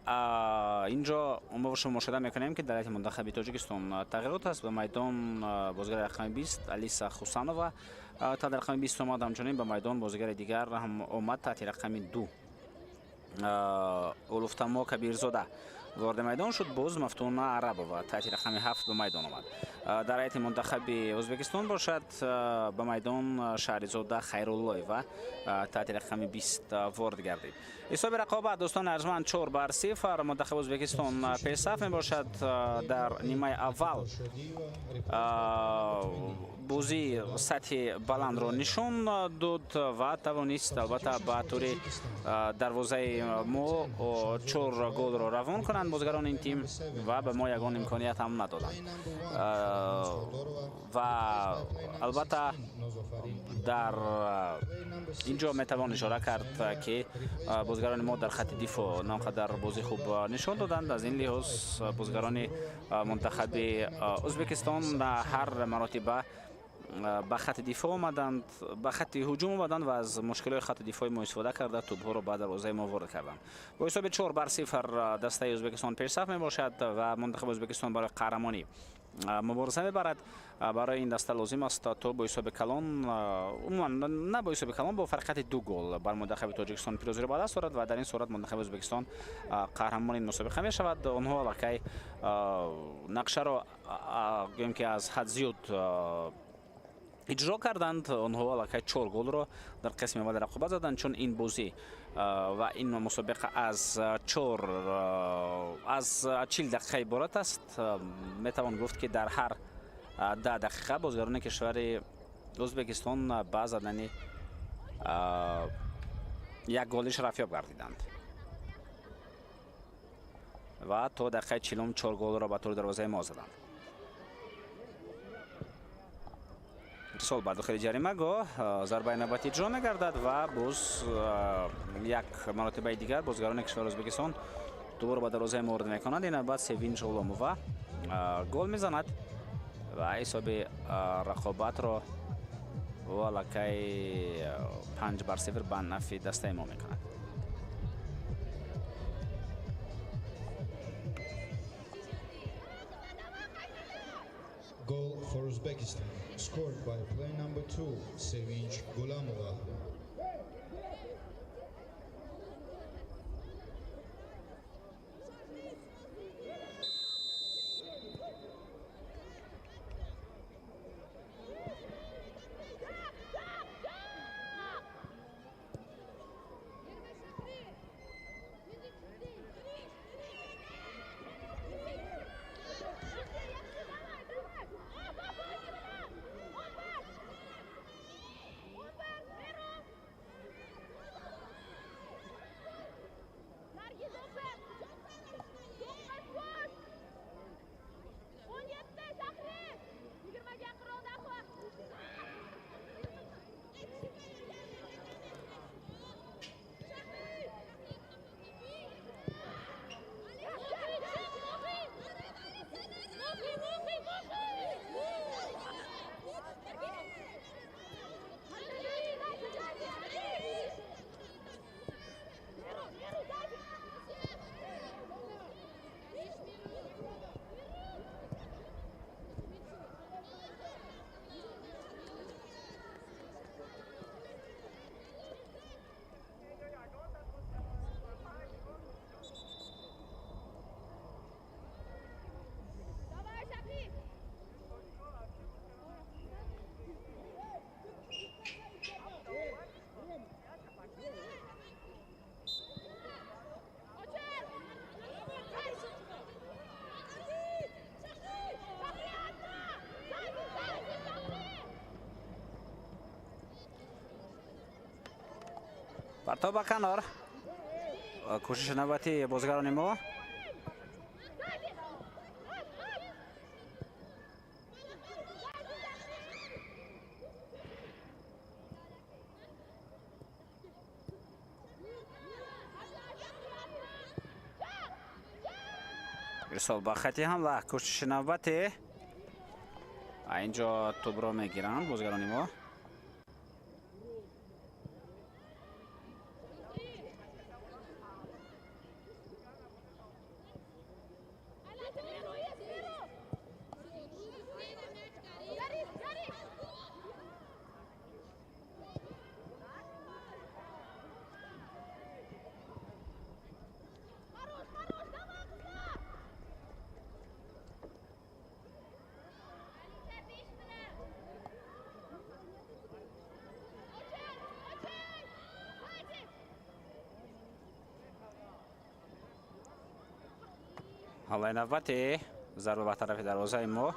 Speaker 2: инҷо мо шумо мушоҳида мекунем, ки дар ҳайати мунтахаби Тоҷикистон тағйирот аст. Ба майдон бозигари рақами 20 Алиса Хусанова таҳти рақами 20 омад. Ҳамчунин ба майдон бозигари дигар ҳам омад, таҳти рақами 2 Улуфтамо Кабирзода. Ворди майдон шуд, боз Мафтуна Арабова таҳти рақами 7 ба майдон омад. Дар ҳайати мунтахаби Ӯзбекистон бошад, ба майдон Шаҳризода Хайруллоева таҳти рақами 20 ворид гардид. Ҳисоби рақобат, дӯстони арҷманд, 4-0 мунтахаби Ӯзбекистон пешсаф мебошад. Дар нимаи аввал бозии сатҳи баландро нишон дод ва тавонист албатта ба тури дарвозаи мо 4 голро равон кунанд бозигарони ин тим ва ба мо ягон имконият ҳам надоданд. Ва албатта дар ин ҷо метавон ишора кард, ки бозигарони мо дар хатти дифоъ на он қадар бозии хуб нишон доданд. Аз ин лиҳоз бозигарони мунтахаби Ӯзбекистон ҳар маротиба ба хатти дифоъ омаданд, ба хатти ҳуҷум омаданд ва аз мушкилиҳои хатти дифои мо истифода карда тӯбҳоро ба дарвозаи мо ворид карданд. Бо ҳисоби 4-0 дастаи Ӯзбекистон пешсаф мебошад ва мунтахаби Ӯзбекистон барои қаҳрамонӣ мубориза мебарад. Барои ин даста лозим аст то бо ҳисоби калон, умуман на бо ҳисоби калон, бо фарқияти 2 гол бар мунтахаби Тоҷикистон пирӯзиро ба даст орад ва дар ин сурат мунтахаби Ӯзбекистон қаҳрамони ин мусобиқа мешавад. Онҳо аллакай нақшаро гӯем ки аз ҳад зиёд иҷро карданд. Онҳо аллакай 4 голро дар қисми аввали рақобат заданд, чун ин бозӣ ва ин мусобиқа аз 40 дақиқа иборат аст. Метавон гуфт, ки дар ҳар 10 дақиқа бозигарони кишвари Ӯзбекистон ба задани як голи шарафёб гардиданд ва то дақиқаи 40 4 голро ба тури дарвозаи мо заданд. Ирсол ба дохили ҷаримагоҳ, зарбаи навбатӣ иҷро мегардад ва боз як маротибаи дигар бозигарони кишвари Ӯзбекистон дубора ба дарвозаи мо ворид мекунанд. Ин навбат Севинҷ Ғуломова гол мезанад ва ҳисоби рақобатро ӯ аллакай 5-0 ба нафъи дастаи мо мекунад.
Speaker 1: Goal for Uzbekistan, scored by player number 2, Sevinch Gulamova.
Speaker 2: Партов ба канор. Кӯшиши навбатии бозигарони мо. Ирсол ба хати ҳамла. Кӯшиши навбатӣ. Инҷо тӯбро мегиранд бозигарони мо. Ҳамлаи навбатӣ, зарба ба тарафи дарвозаи мо.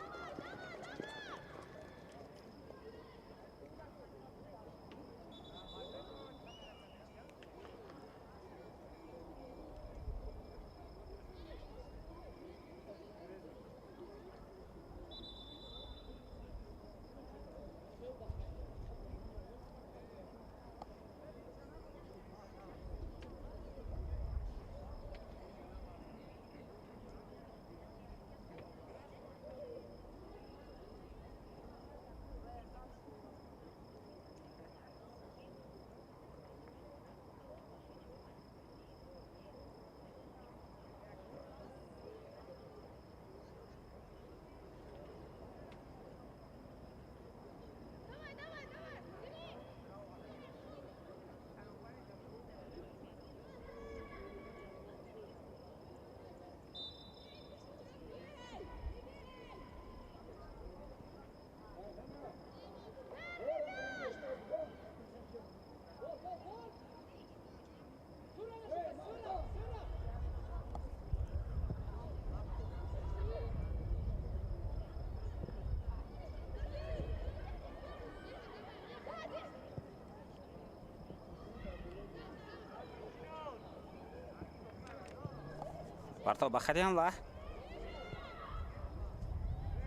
Speaker 2: Партов ба хати ҳамла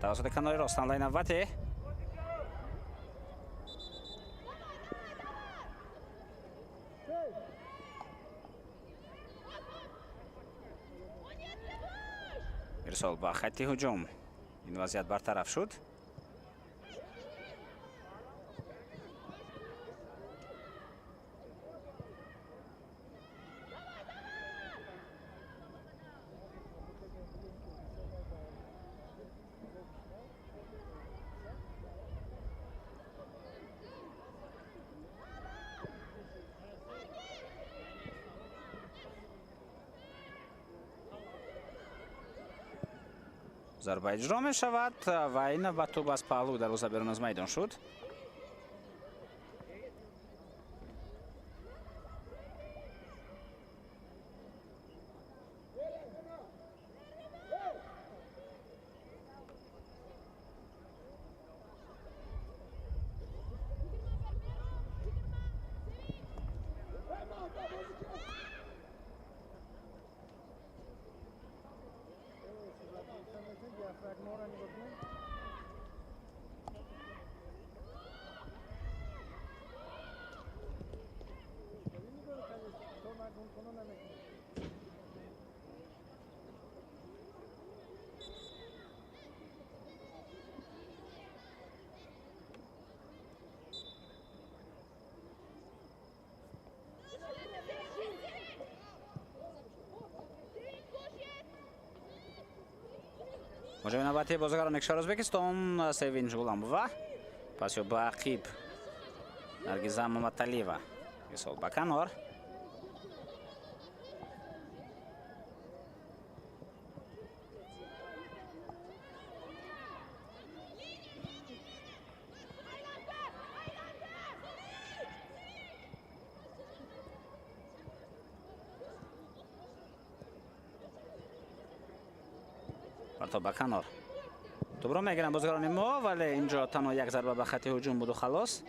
Speaker 2: тавассути канори рост, ҳамлаи навбатӣ. Ирсол ба хати ҳуҷум. Ин вазъият бартараф шуд. Зарба иҷро мешавад ва ин навбат тӯб аз паҳлӯи дарвоза берун аз майдон шуд. Ҳуҷуми навбатии бозигарони кишвари Ӯзбекистон, Севинҷ Ғуламова, пас ё ба ақиб Наргиза Маматалиева. Ирсол ба канор. Партов ба канор. Тӯбро мегиранд бозигарони мо, вале инҷо танҳо як зарба ба хати ҳуҷум буду халос.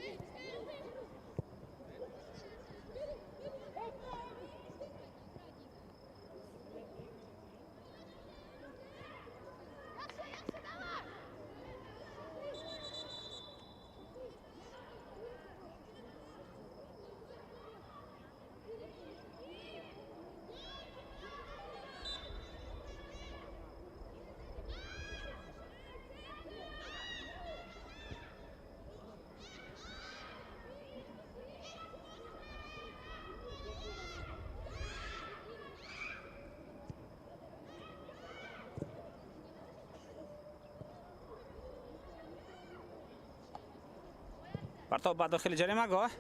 Speaker 2: Партов ба дохили ҷаримагоҳ.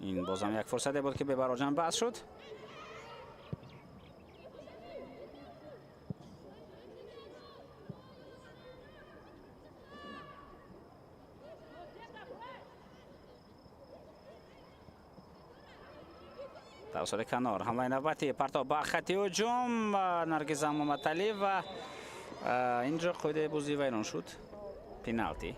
Speaker 2: Ин бозам як фурсате буд, ки бебароҷан баҳс шуд. Тавассути канор ҳамлаи навбатӣ, партоб ба хати ҳуҷум, Наргиза Муҳаммадалиева. Инҷо қоидаи бозӣ вайрон шуд. Пеналти.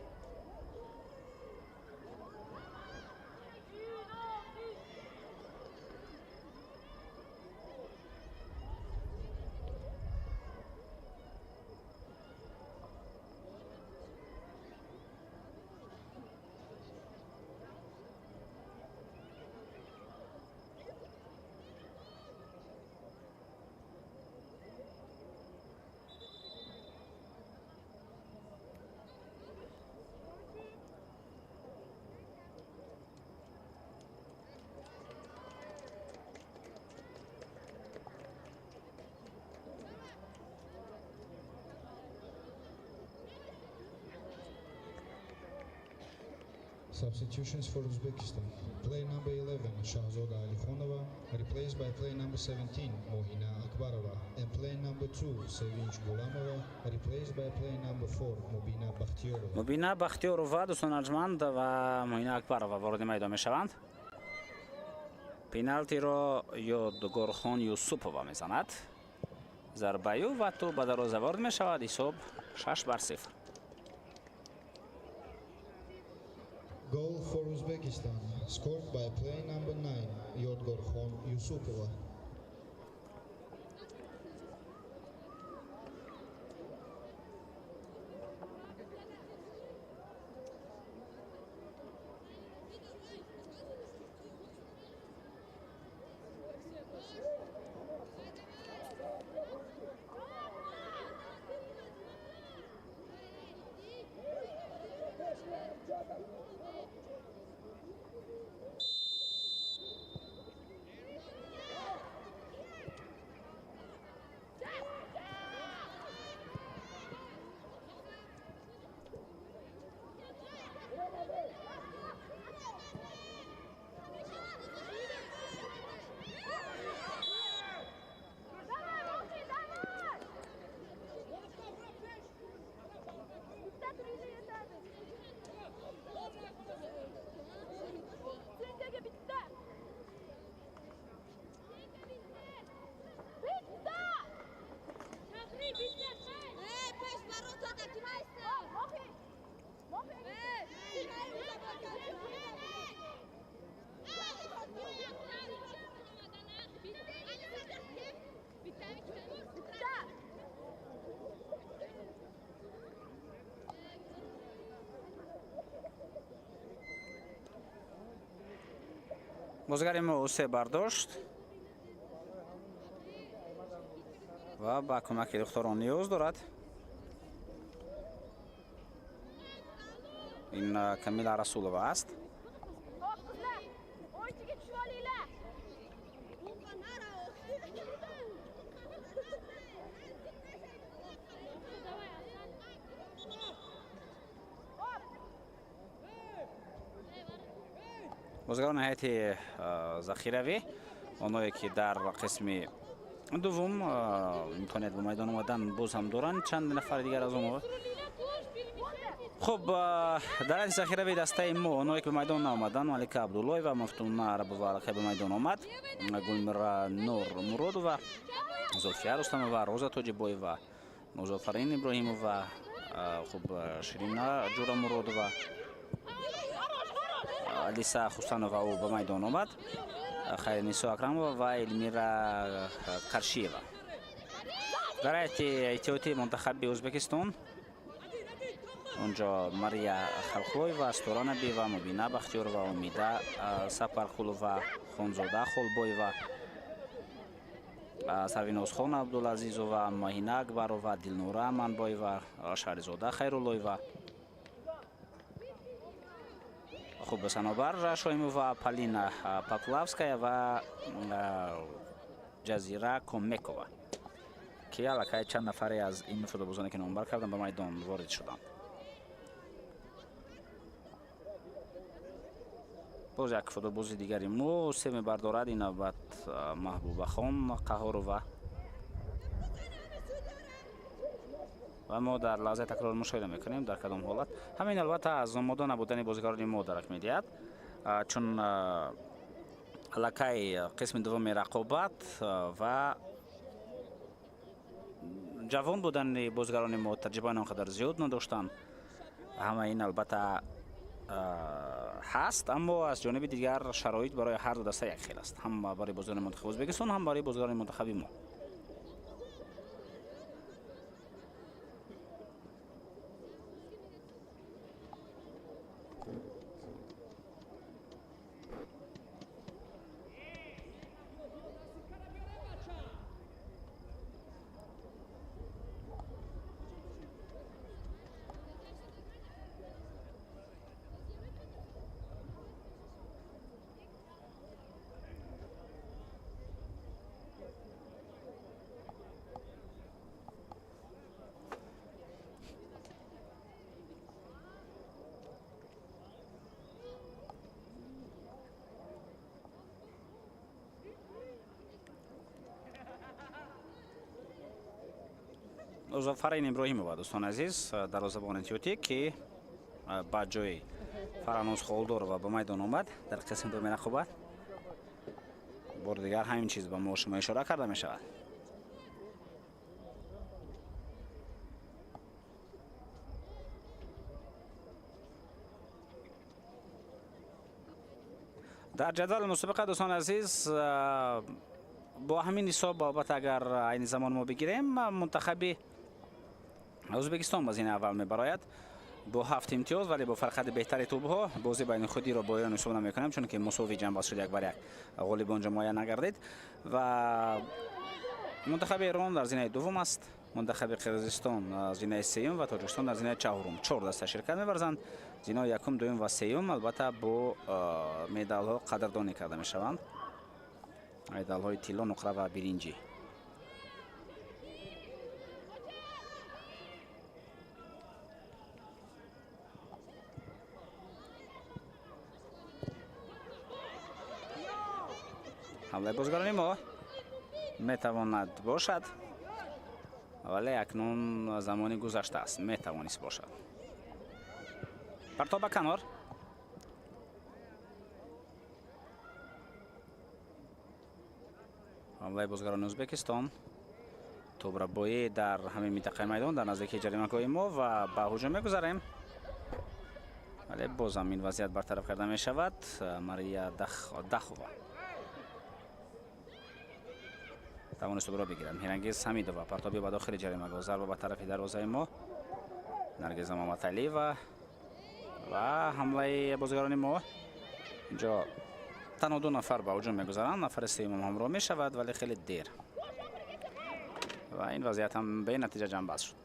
Speaker 1: Substitutions for Uzbekistan. Player number 11, Shahzoda Alikhonova, replaced by player number 17, Mohina Akbarova, and player number 2, Sevinch Gulamova, replaced by player number 4, Mubina Bakhtiyorova.
Speaker 2: Мубина Бахтиёрова, дӯстон арҷманд, ва Моҳина Акбарова вориди майдон мешаванд. Пеналтиро Ёдгорхон Юсупова мезанад. Зарбаю ва тӯб ба дарвоза ворид мешавад. Ҳисоб 6-0.
Speaker 1: Goal for Uzbekistan, scored by player number 9, Yodgorkhon Yusupova. Бозигари мо се бардошт ва ба кӯмаки духтарон ниёз дорад. Ин Камила Расулова аст. Бозигарони ҳайати захиравӣ, оное ки дар қисми дуввум имконият ба майдон омадан боз ҳам доранд, чанд нафари дигар аз онҳо. Хуб, дар ҳайати захиравии дастаи мо оное ки ба майдон наомаданд: Малика Абдуллоева, Мафтуна Арабова аллакай ба майдон омад, Гулмира Нур Муродова, Зулфия Рустамова, Роза Тоҷибоева, Музофарин Иброҳимова, хуб, Ширина Ҷурамуродова, Алиса Хусанова ӯ ба майдон омад, Хайрнисо Акрамова ва Элмира Қаршиева. Дар ҳайати иттиҳодии мунтахаби Ӯзбекистон онҷо Мария Халқлоева, Астора Набиева, Мубина Бахтиёрова, Умида Сапарқулова, Хонзода Холбоева, Сарвинозхон Абдулазизова, Маҳина Акбарова, Дилнура Аманбоева, Шаҳризода Хайруллоева, хуб, Санобар Шоимова, Полина Поплавская ва Ҷазира Комекова, ки аллакай чанд нафаре аз ин футболбозоне ки номбар кардам ба майдон ворид шуданд. Боз як футболбози дигари мо се мебардорад, ин навбат Маҳбубахон Қаҳорова. Ва мо дар лаҳзаи такрор мушоҳида мекунем дар кадом ҳолат. Ҳамин албатта аз омода набудани бозигарони мо дарак медиҳад, чун Аллакай қисми дуввуми рақобат ва ҷавон будани бозигарони мо, таҷрибаи он қадар зиёд надоштанд. Ҳама ин албатта ҳаст, аммо аз ҷониби дигар шароит барои ҳар ду даста як хел аст, ҳам барои бозигарони мунтахаби Ӯзбекистон, ҳам барои бозигарони мунтахаби мо. Озофарин Иброҳимова, дӯстони азиз, дарвозабони тиётӣ, ки ба ҷои Фараноз Холдорова ба майдон омад дар қисми дуюми рақобат. Бори дигар ҳамин чиз ба мо шумо ишора карда мешавад. Дар ҷадвали мусобиқа, дӯстони азиз, бо ҳамин ҳисоб, албатта, агар айни замон мо бигирем, мунтахаби Ӯзбекистон ба зина аввал мебарояд бо 7 имтиёз, вале бо фарқияти беҳтари тӯбҳо. Бозӣ байни худиро бо Эрон ҳисоб намекунем, чунки мусовӣ ҷамъбаст шуд 1-1, ғолиб онҷо муайян нагардид. Ва мунтахаби Эрон дар зинаи дуввум аст, мунтахаби Қирғизистон зинаи сеюм ва Тоҷикистон дар зинаи чаҳорум. 4 даста ширкат меварзанд. Зинаи якум, дуюм ва сеюм албатта бо медалҳо қадрдонӣ карда мешаванд, медалҳои тилло, нуқра ва биринҷӣ. Ҳамлаи бозигарони мо метавонад бошад, вале акнун замони гузашта аст, метавонист бошад. Партоб ба канор. Ҳамлаи бозигарони Ӯзбекистон, тӯбрабоӣ дар ҳамин минтақаи майдон дар наздикии ҷаримагоҳи мо ва ба ҳуҷум мегузарем, вале бозам ин вазъият бартараф карда мешавад. Мария Дахова тавонист тӯбро бигирад. Меҳрангиз Ҳамидова партоби ба дохили ҷаримагоҳ, зарба ба тарафи дарвозаи мо, Наргиза Мамадалиева ва ҳамлаи бозигарони мо. Инҷо танҳо 2 нафар ба ҳуҷум мегузаранд, нафари сеюмам ҳамроҳ мешавад, вале хеле дер ва ин вазъият ҳам бенатиҷа ҷамъбаст шуд.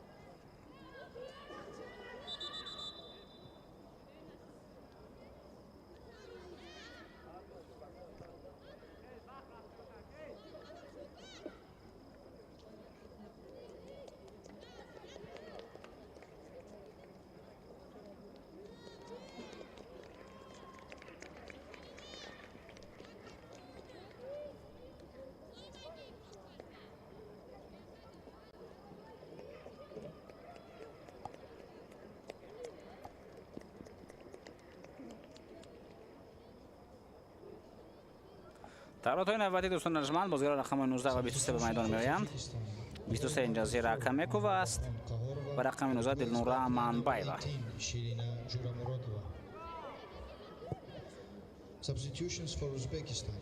Speaker 1: Таротҳои навбатӣ, дӯстони арҷманд, бозигарон рақами 19 ва 23 ба майдон меоянд. 23 инҷа Зира Камекова аст ва рақами 19 Дилнура Аманбаева.
Speaker 5: Substitutions for Uzbekistan.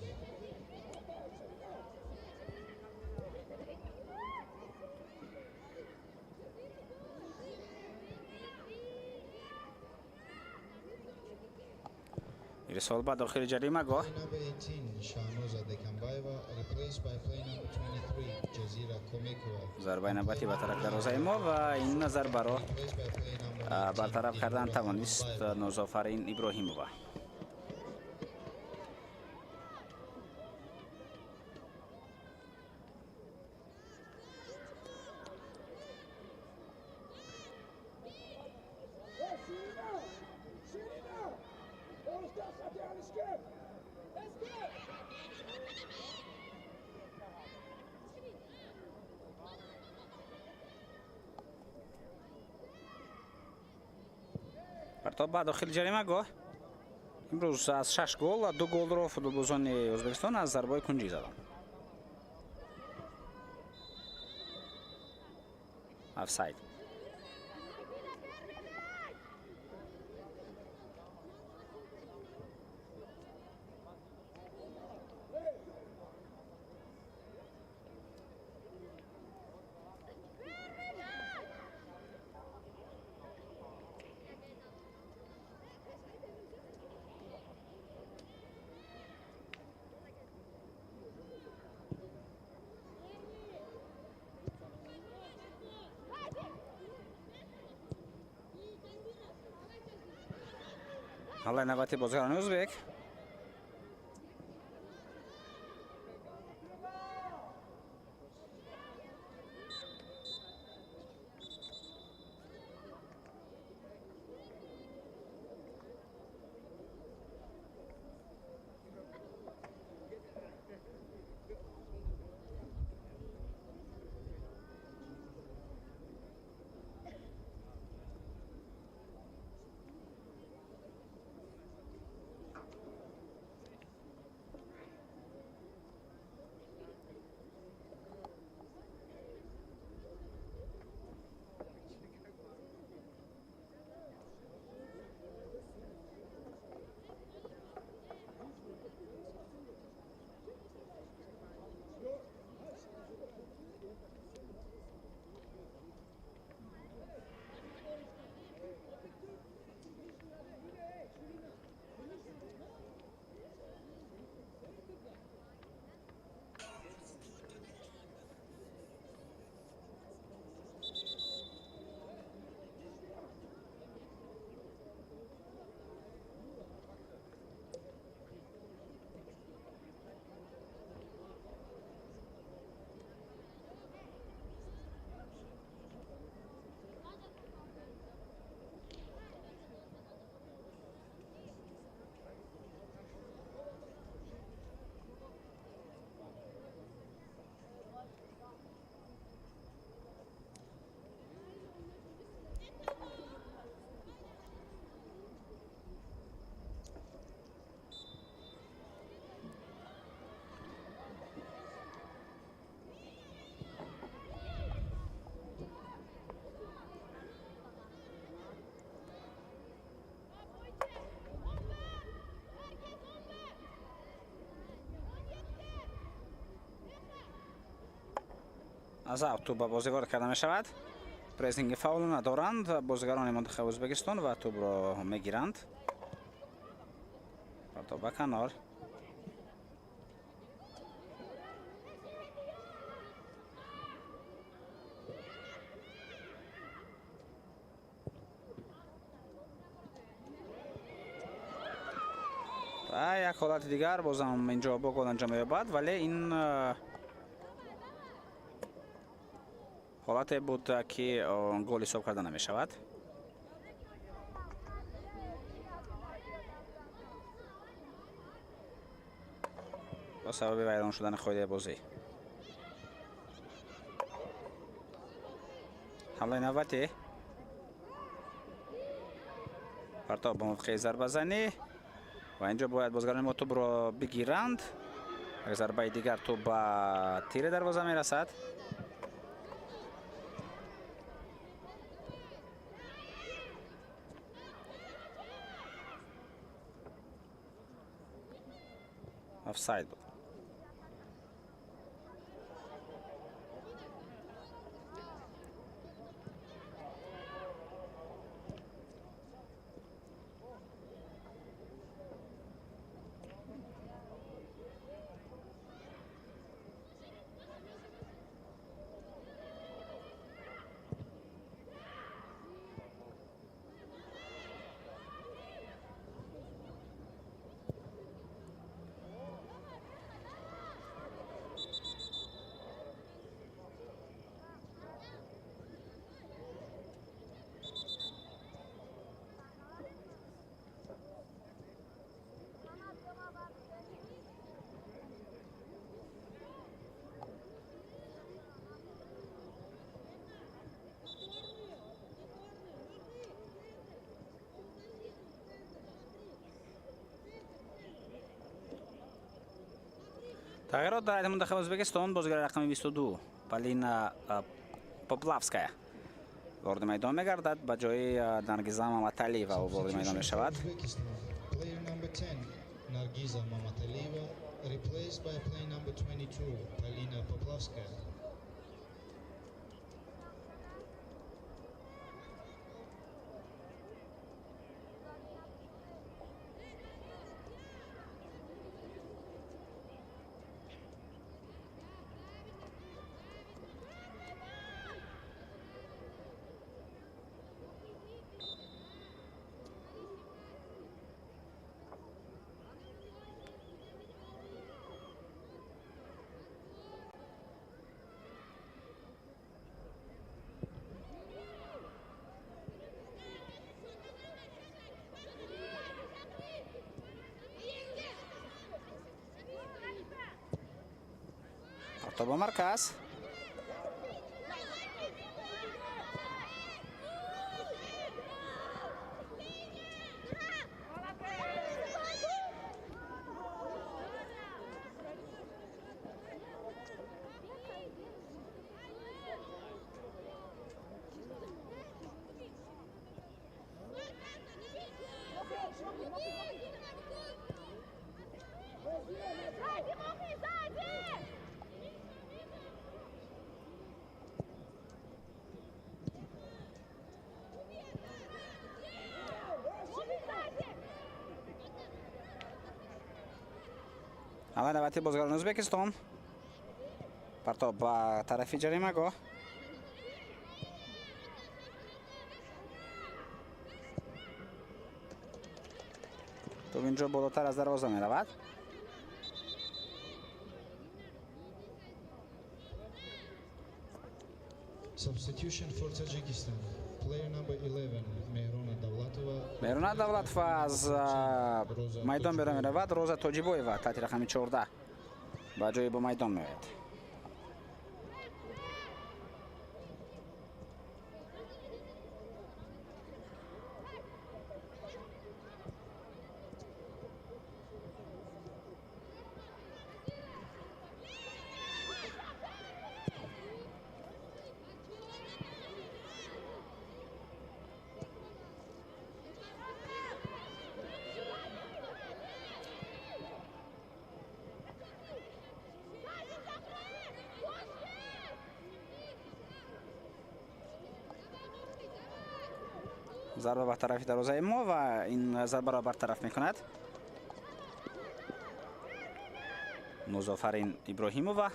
Speaker 1: Ирсол ба дохили ҷаримагоҳ.
Speaker 5: Number 18 Shahnoza Dekambayeva replaced by player number 23 Jazira Komekova.
Speaker 1: Зарбаи навбатӣ ба тарафи дарвозаи мо ва ин зарбаро
Speaker 5: Replaced by player number 19
Speaker 1: бартараф кардан
Speaker 5: Dilnura
Speaker 1: тавонист
Speaker 5: Amanbayeva.
Speaker 1: Нозофарин Иброҳимова. Партоб ба дохили ҷаримагоҳ. Имрӯз аз 6 гол 2 голро футболбозони Ӯзбекистон аз зарбаҳои кунҷӣ заданд. Офсайд. Ҳамлаи навбати бозигарони ӯзбек. Аз аут тӯб ба бозӣ ворид карда мешавад. Прессинги фаъол надоранд бозигарони мунтахаби Ӯзбекистон ва тӯбро мегиранд. Партоб ба канор. Ва як ҳолати дигар бозам инҷо бо гол анҷом меёбад, вале ин ҳолате буд ки гол ҳисоб карда намешавад. Ба сабаби вайрон шудани қоидаи бозӣ. Ҳамлаи навбатӣ. Партоб ба мувофиқи зарбазанӣ ва инҷо бояд бозигарони мо тӯбро бигиранд. Як зарбаи дигар тӯб ба тири дарвоза мерасад. Офсайд буд. Тағйирот дар ҳайати мунтахаби Ӯзбекистон: бозигари рақами 22 Полина Поплавская вориди майдон мегардад, ба ҷои Наргиза Маматалиева ӯ вориди майдон мешавад.
Speaker 5: Uzbekistan, player number 10, Nargiza Mamatalieva, replaced by player number 22, Polina Poplavskaya.
Speaker 1: То ба марказ. Аввал навбати бозигарони Ӯзбекистон. Партоб ба тарафи ҷаримагоҳ. Тоб инҷо болотар аз дарвоза меравад.
Speaker 5: Substitution for Tajikistan. Player number 11, Mehrona Davlatova.
Speaker 1: Меҳрона Давлатова аз майдон берун меравад. Роза Тоҷибоева таҳти рақами 14 ба ҷои бо майдон меояд. Зарба ба тарафи дарвозаи мо ва ин зарбаро бартараф мекунад Музофарин Иброҳимова.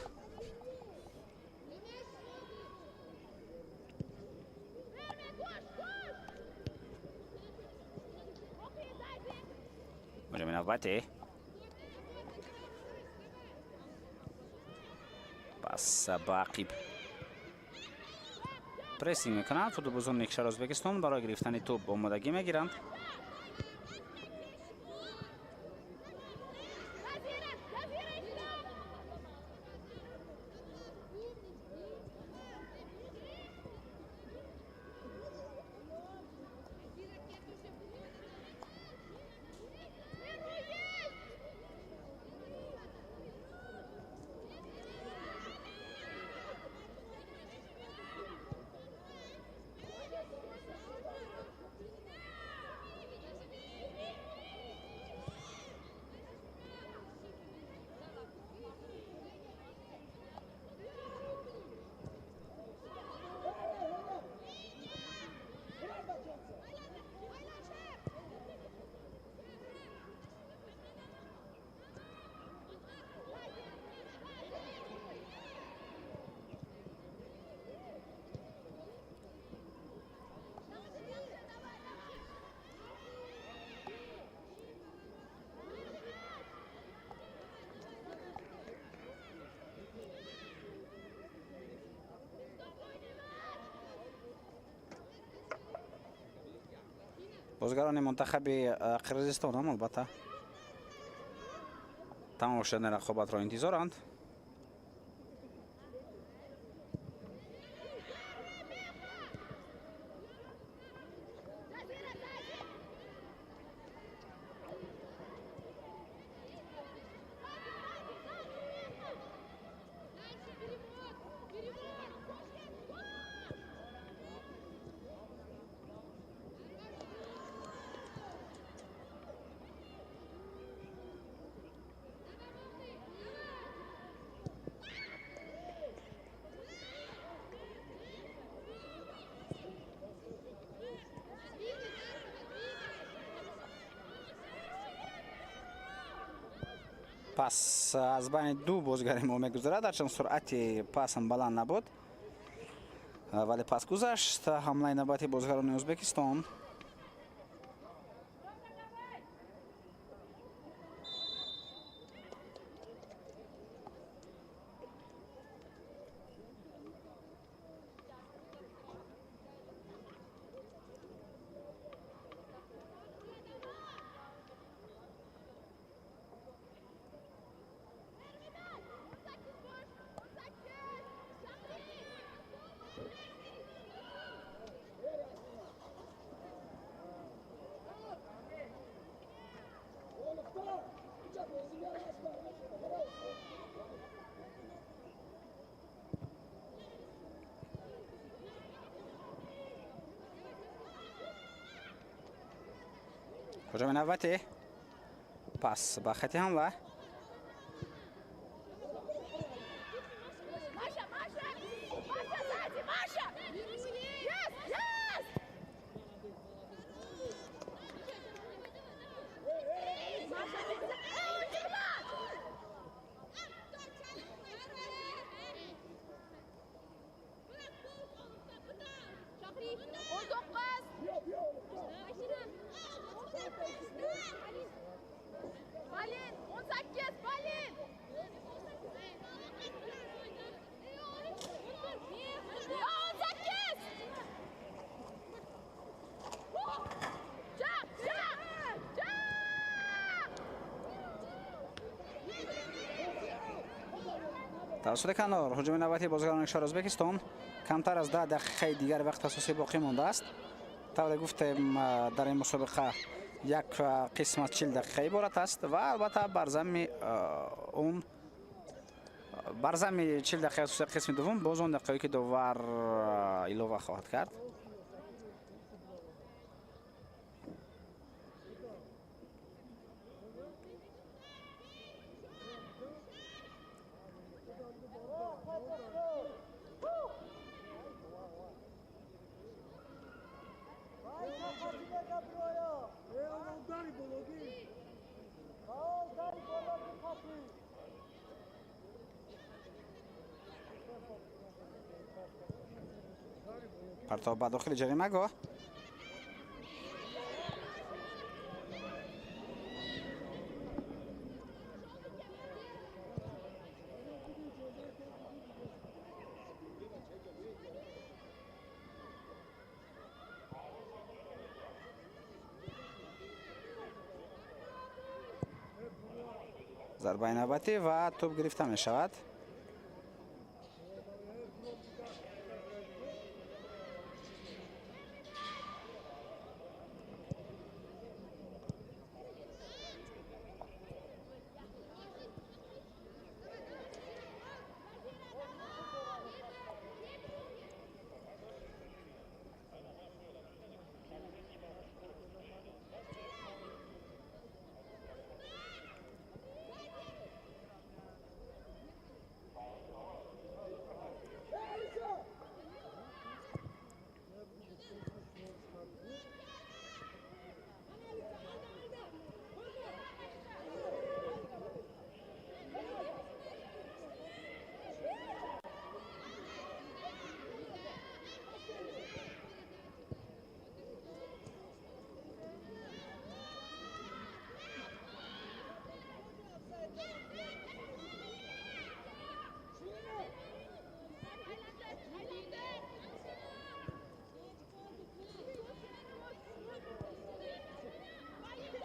Speaker 1: Ҳуҷуми навбатӣ пас ба ақиб прессинг мекунанд. Футболбозони кишвари Ӯзбекистон барои гирифтани тӯб омодагӣ мегиранд. Бозигарони мунтахаби Қирғизистон ҳам албатта тамом шудани рақобатро интизоранд.
Speaker 2: Пас аз байни ду бозигари мо мегузарад, ҳарчанд суръати пасам баланд набуд, вале пас гузашт. Ҳамлаи навбати бозигарони Ӯзбекистон. Ҳуҷуми навбатӣ, пас ба хати ҳамла.
Speaker 4: Маша, Маша! Маша, сзади, Маша! Yes, yes! Маша, эй, Джигмат! 19! Полин, 18, Полин! 18! Чак, чак, чак!
Speaker 2: Тавассути канор ҳуҷуми навбатии бозигарони кишвари Ӯзбекистон. Камтар аз 10 дақиқаи дигар вақт асосӣ боқӣ мондааст. Тавре гуфтем, дар ин мусобиқа як қисм аз 40 дақиқа иборат аст ва албатта бар замми он бар замми 40 дақиқа асосии қисми дуввум боз он дақиқае ки довар илова хоҳад кард. Партоб ба дохили ҷаримагоҳ. Зарбаи навбатӣ ва тӯб гирифта мешавад.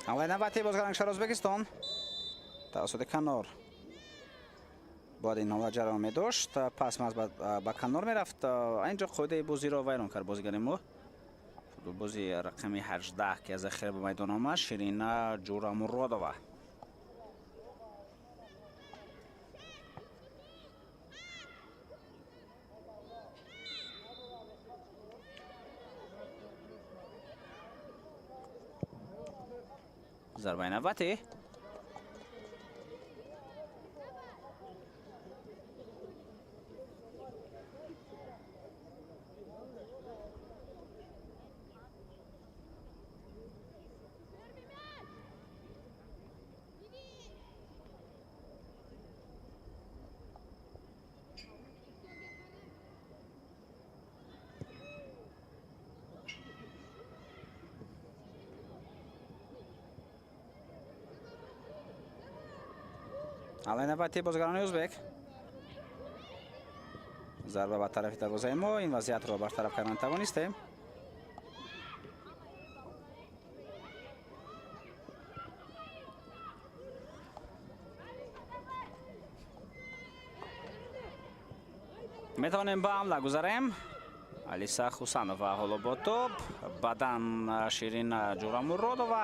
Speaker 2: Ҳамлаи навбатии бозигарони кишвари Ӯзбекистон тавассути канор бояд ин ҳамла ҷараён медошт. Пас маз ба канор мерафт. Инҷо қоидаи бозиро вайрон кард бозигари мо. Футболбози рақами 18 ки аз захира ба майдон омад, Ширина Ҷурамуродова. Зарбаи навбатӣ.
Speaker 1: Ҳамлаи навбатии бозигарони ӯзбек. Зарба ба тарафи дарвозаи мо. Ин вазъиятро бартараф кардан тавонистем. Метавонем ба ҳамла гузарем. Алиса Хусанова ҳоло бо тӯб, баъдан Ширин Ҷурамуродова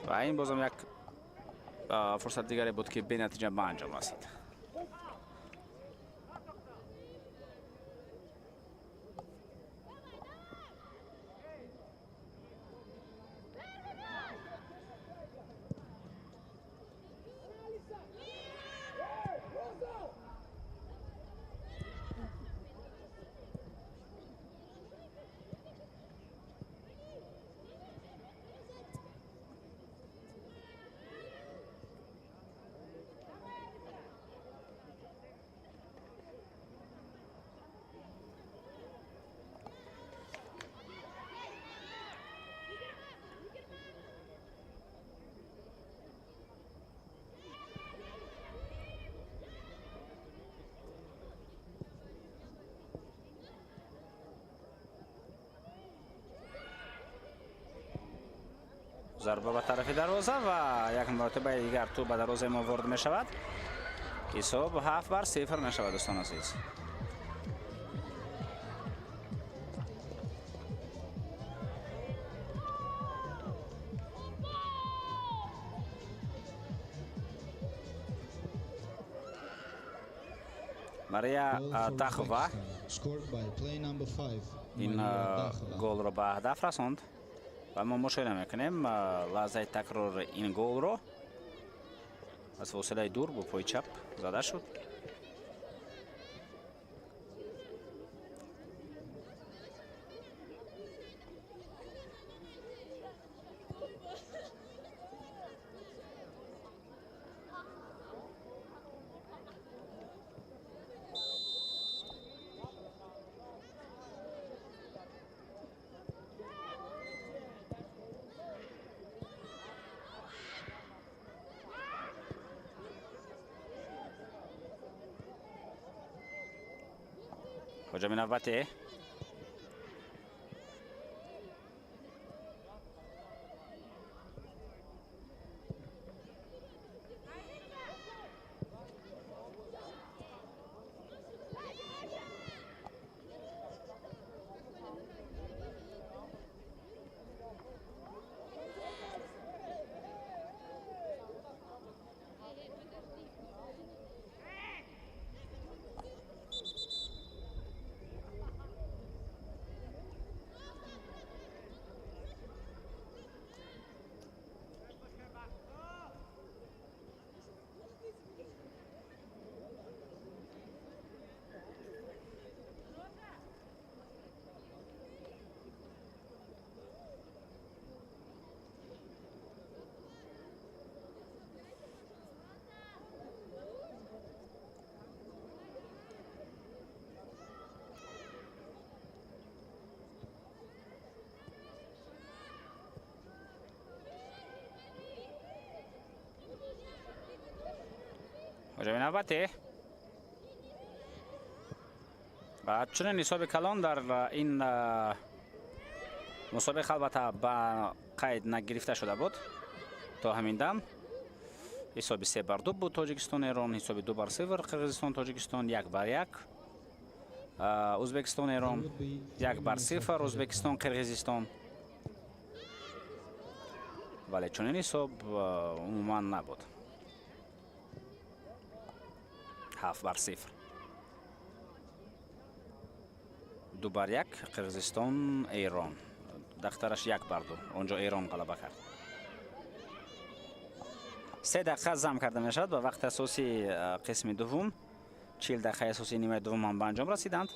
Speaker 1: ва ин бозам як фурсат дигаре буд, ки бенатиҷа ба анҷом расид. Зарба ба тарафи дарвоза ва як маротибаи дигар тӯб ба дарвозаи мо ворид мешавад. Ҳисоб 7-0 мешавад, дӯстон азиз. Мария
Speaker 5: Goal for
Speaker 1: Дахова
Speaker 5: Uzbekistan, scored by player number 5,
Speaker 1: ин
Speaker 5: Maria Dakhova.
Speaker 1: голро ба ҳадаф расонд ва мо мушоҳида мекунем лаҳзаи такрори ин голро. Аз фосилаи дур бо пои чап зада шуд. Ҳуҷуми навбатӣ. Ҳуҷуми навбатӣ ва чунин ҳисоби калон дар ин мусобиқа албатта ба қайд нагирифта шуда буд то ҳамин дам. Ҳисоби 3-2 буд Тоҷикистон Эрон, ҳисоби 2-0 Қирғизистон Тоҷикистон, 1-1 Ӯзбекистон Эрон,
Speaker 5: There would be 3 minutes of
Speaker 1: 1-0
Speaker 5: added time.
Speaker 1: Ӯзбекистон Қирғизистон. Вале чунин ҳисоб умуман набуд. 7-0. 2-1 Қирғизистон Эрон. Дақтараш 1-2. Онҷо Эрон ғалаба кард. 3 дақиқа зам карда мешавад ба вақти асосии қисми дуввум. 40 дақиқаи асосии нимаи дуввум ҳам ба анҷом расиданд.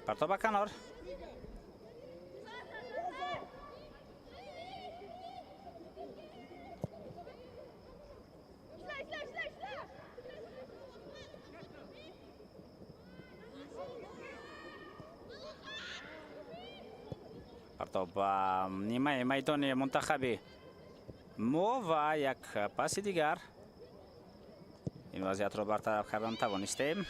Speaker 1: Партоб ба канор. Партоб ба нимаи майдони мунтахаби мо ва як паси дигар. Ин вазъиятро бартараф кардан тавонистем.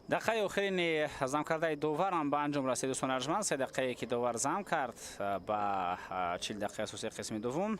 Speaker 1: Дақиқаи охирини замкардаи доварам ба анҷом расид, дӯстони арҷманд. 3 дақиқае ки довар зам кард ба 40 дақиқаи асосии қисми дуввум.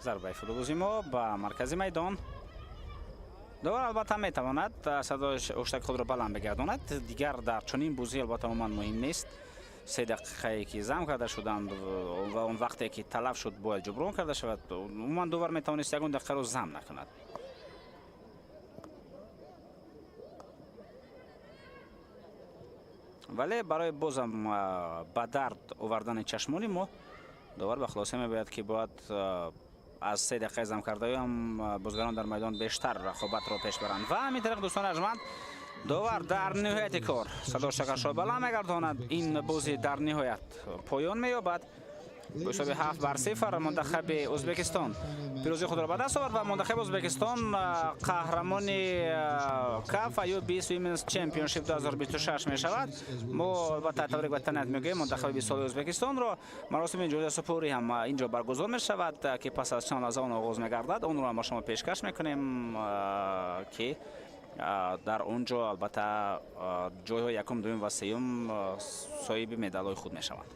Speaker 1: Зарбаи футболбози мо ба маркази майдон. Довар албатта метавонад садои ҳуштаки худро баланд бигардонад. Дигар дар чунин бозӣ албатта умуман муҳим нест. 3 дақиқае ки зам карда шуданд ва он вақте ки талаф шуд бояд ҷуброн карда шавад. Умуман довар метавонист ягон дақиқаро зам накунад. Вале барои бозам ба дард овардани чашмони мо довар ба хулоса мебояд, ки бояд аз 3 дақиқаи замкардаҳоям бозигарон дар майдон бештар рақобатро пеш баранд. Ва ҳамин тариқ, дӯстони арҷманд, довар дар ниҳояти кор садо шакаршо баланд мегардонад. Ин бозӣ дар ниҳоят поён меёбад. Бо ҳисоби 7-0 мунтахаби Ӯзбекистон пирӯзии худро ба даст овард ва мунтахаби Ӯзбекистон қаҳрамони КАФ АЮ 20 Women's Championship 2026 мешавад. Мо албатта табрик ва таҳният мегӯем мунтахаби 20 солаи Ӯзбекистонро. Маросими ҷоизасупорӣ ҳам инҷо баргузор мешавад, ки пас аз чанд лаҳза он оғоз мегардад. Онро ҳам ба шумо пешкаш мекунем, ки дар он ҷо албатта ҷойҳои якум, дуюм ва сеюм соҳиби медалҳои худ мешаванд.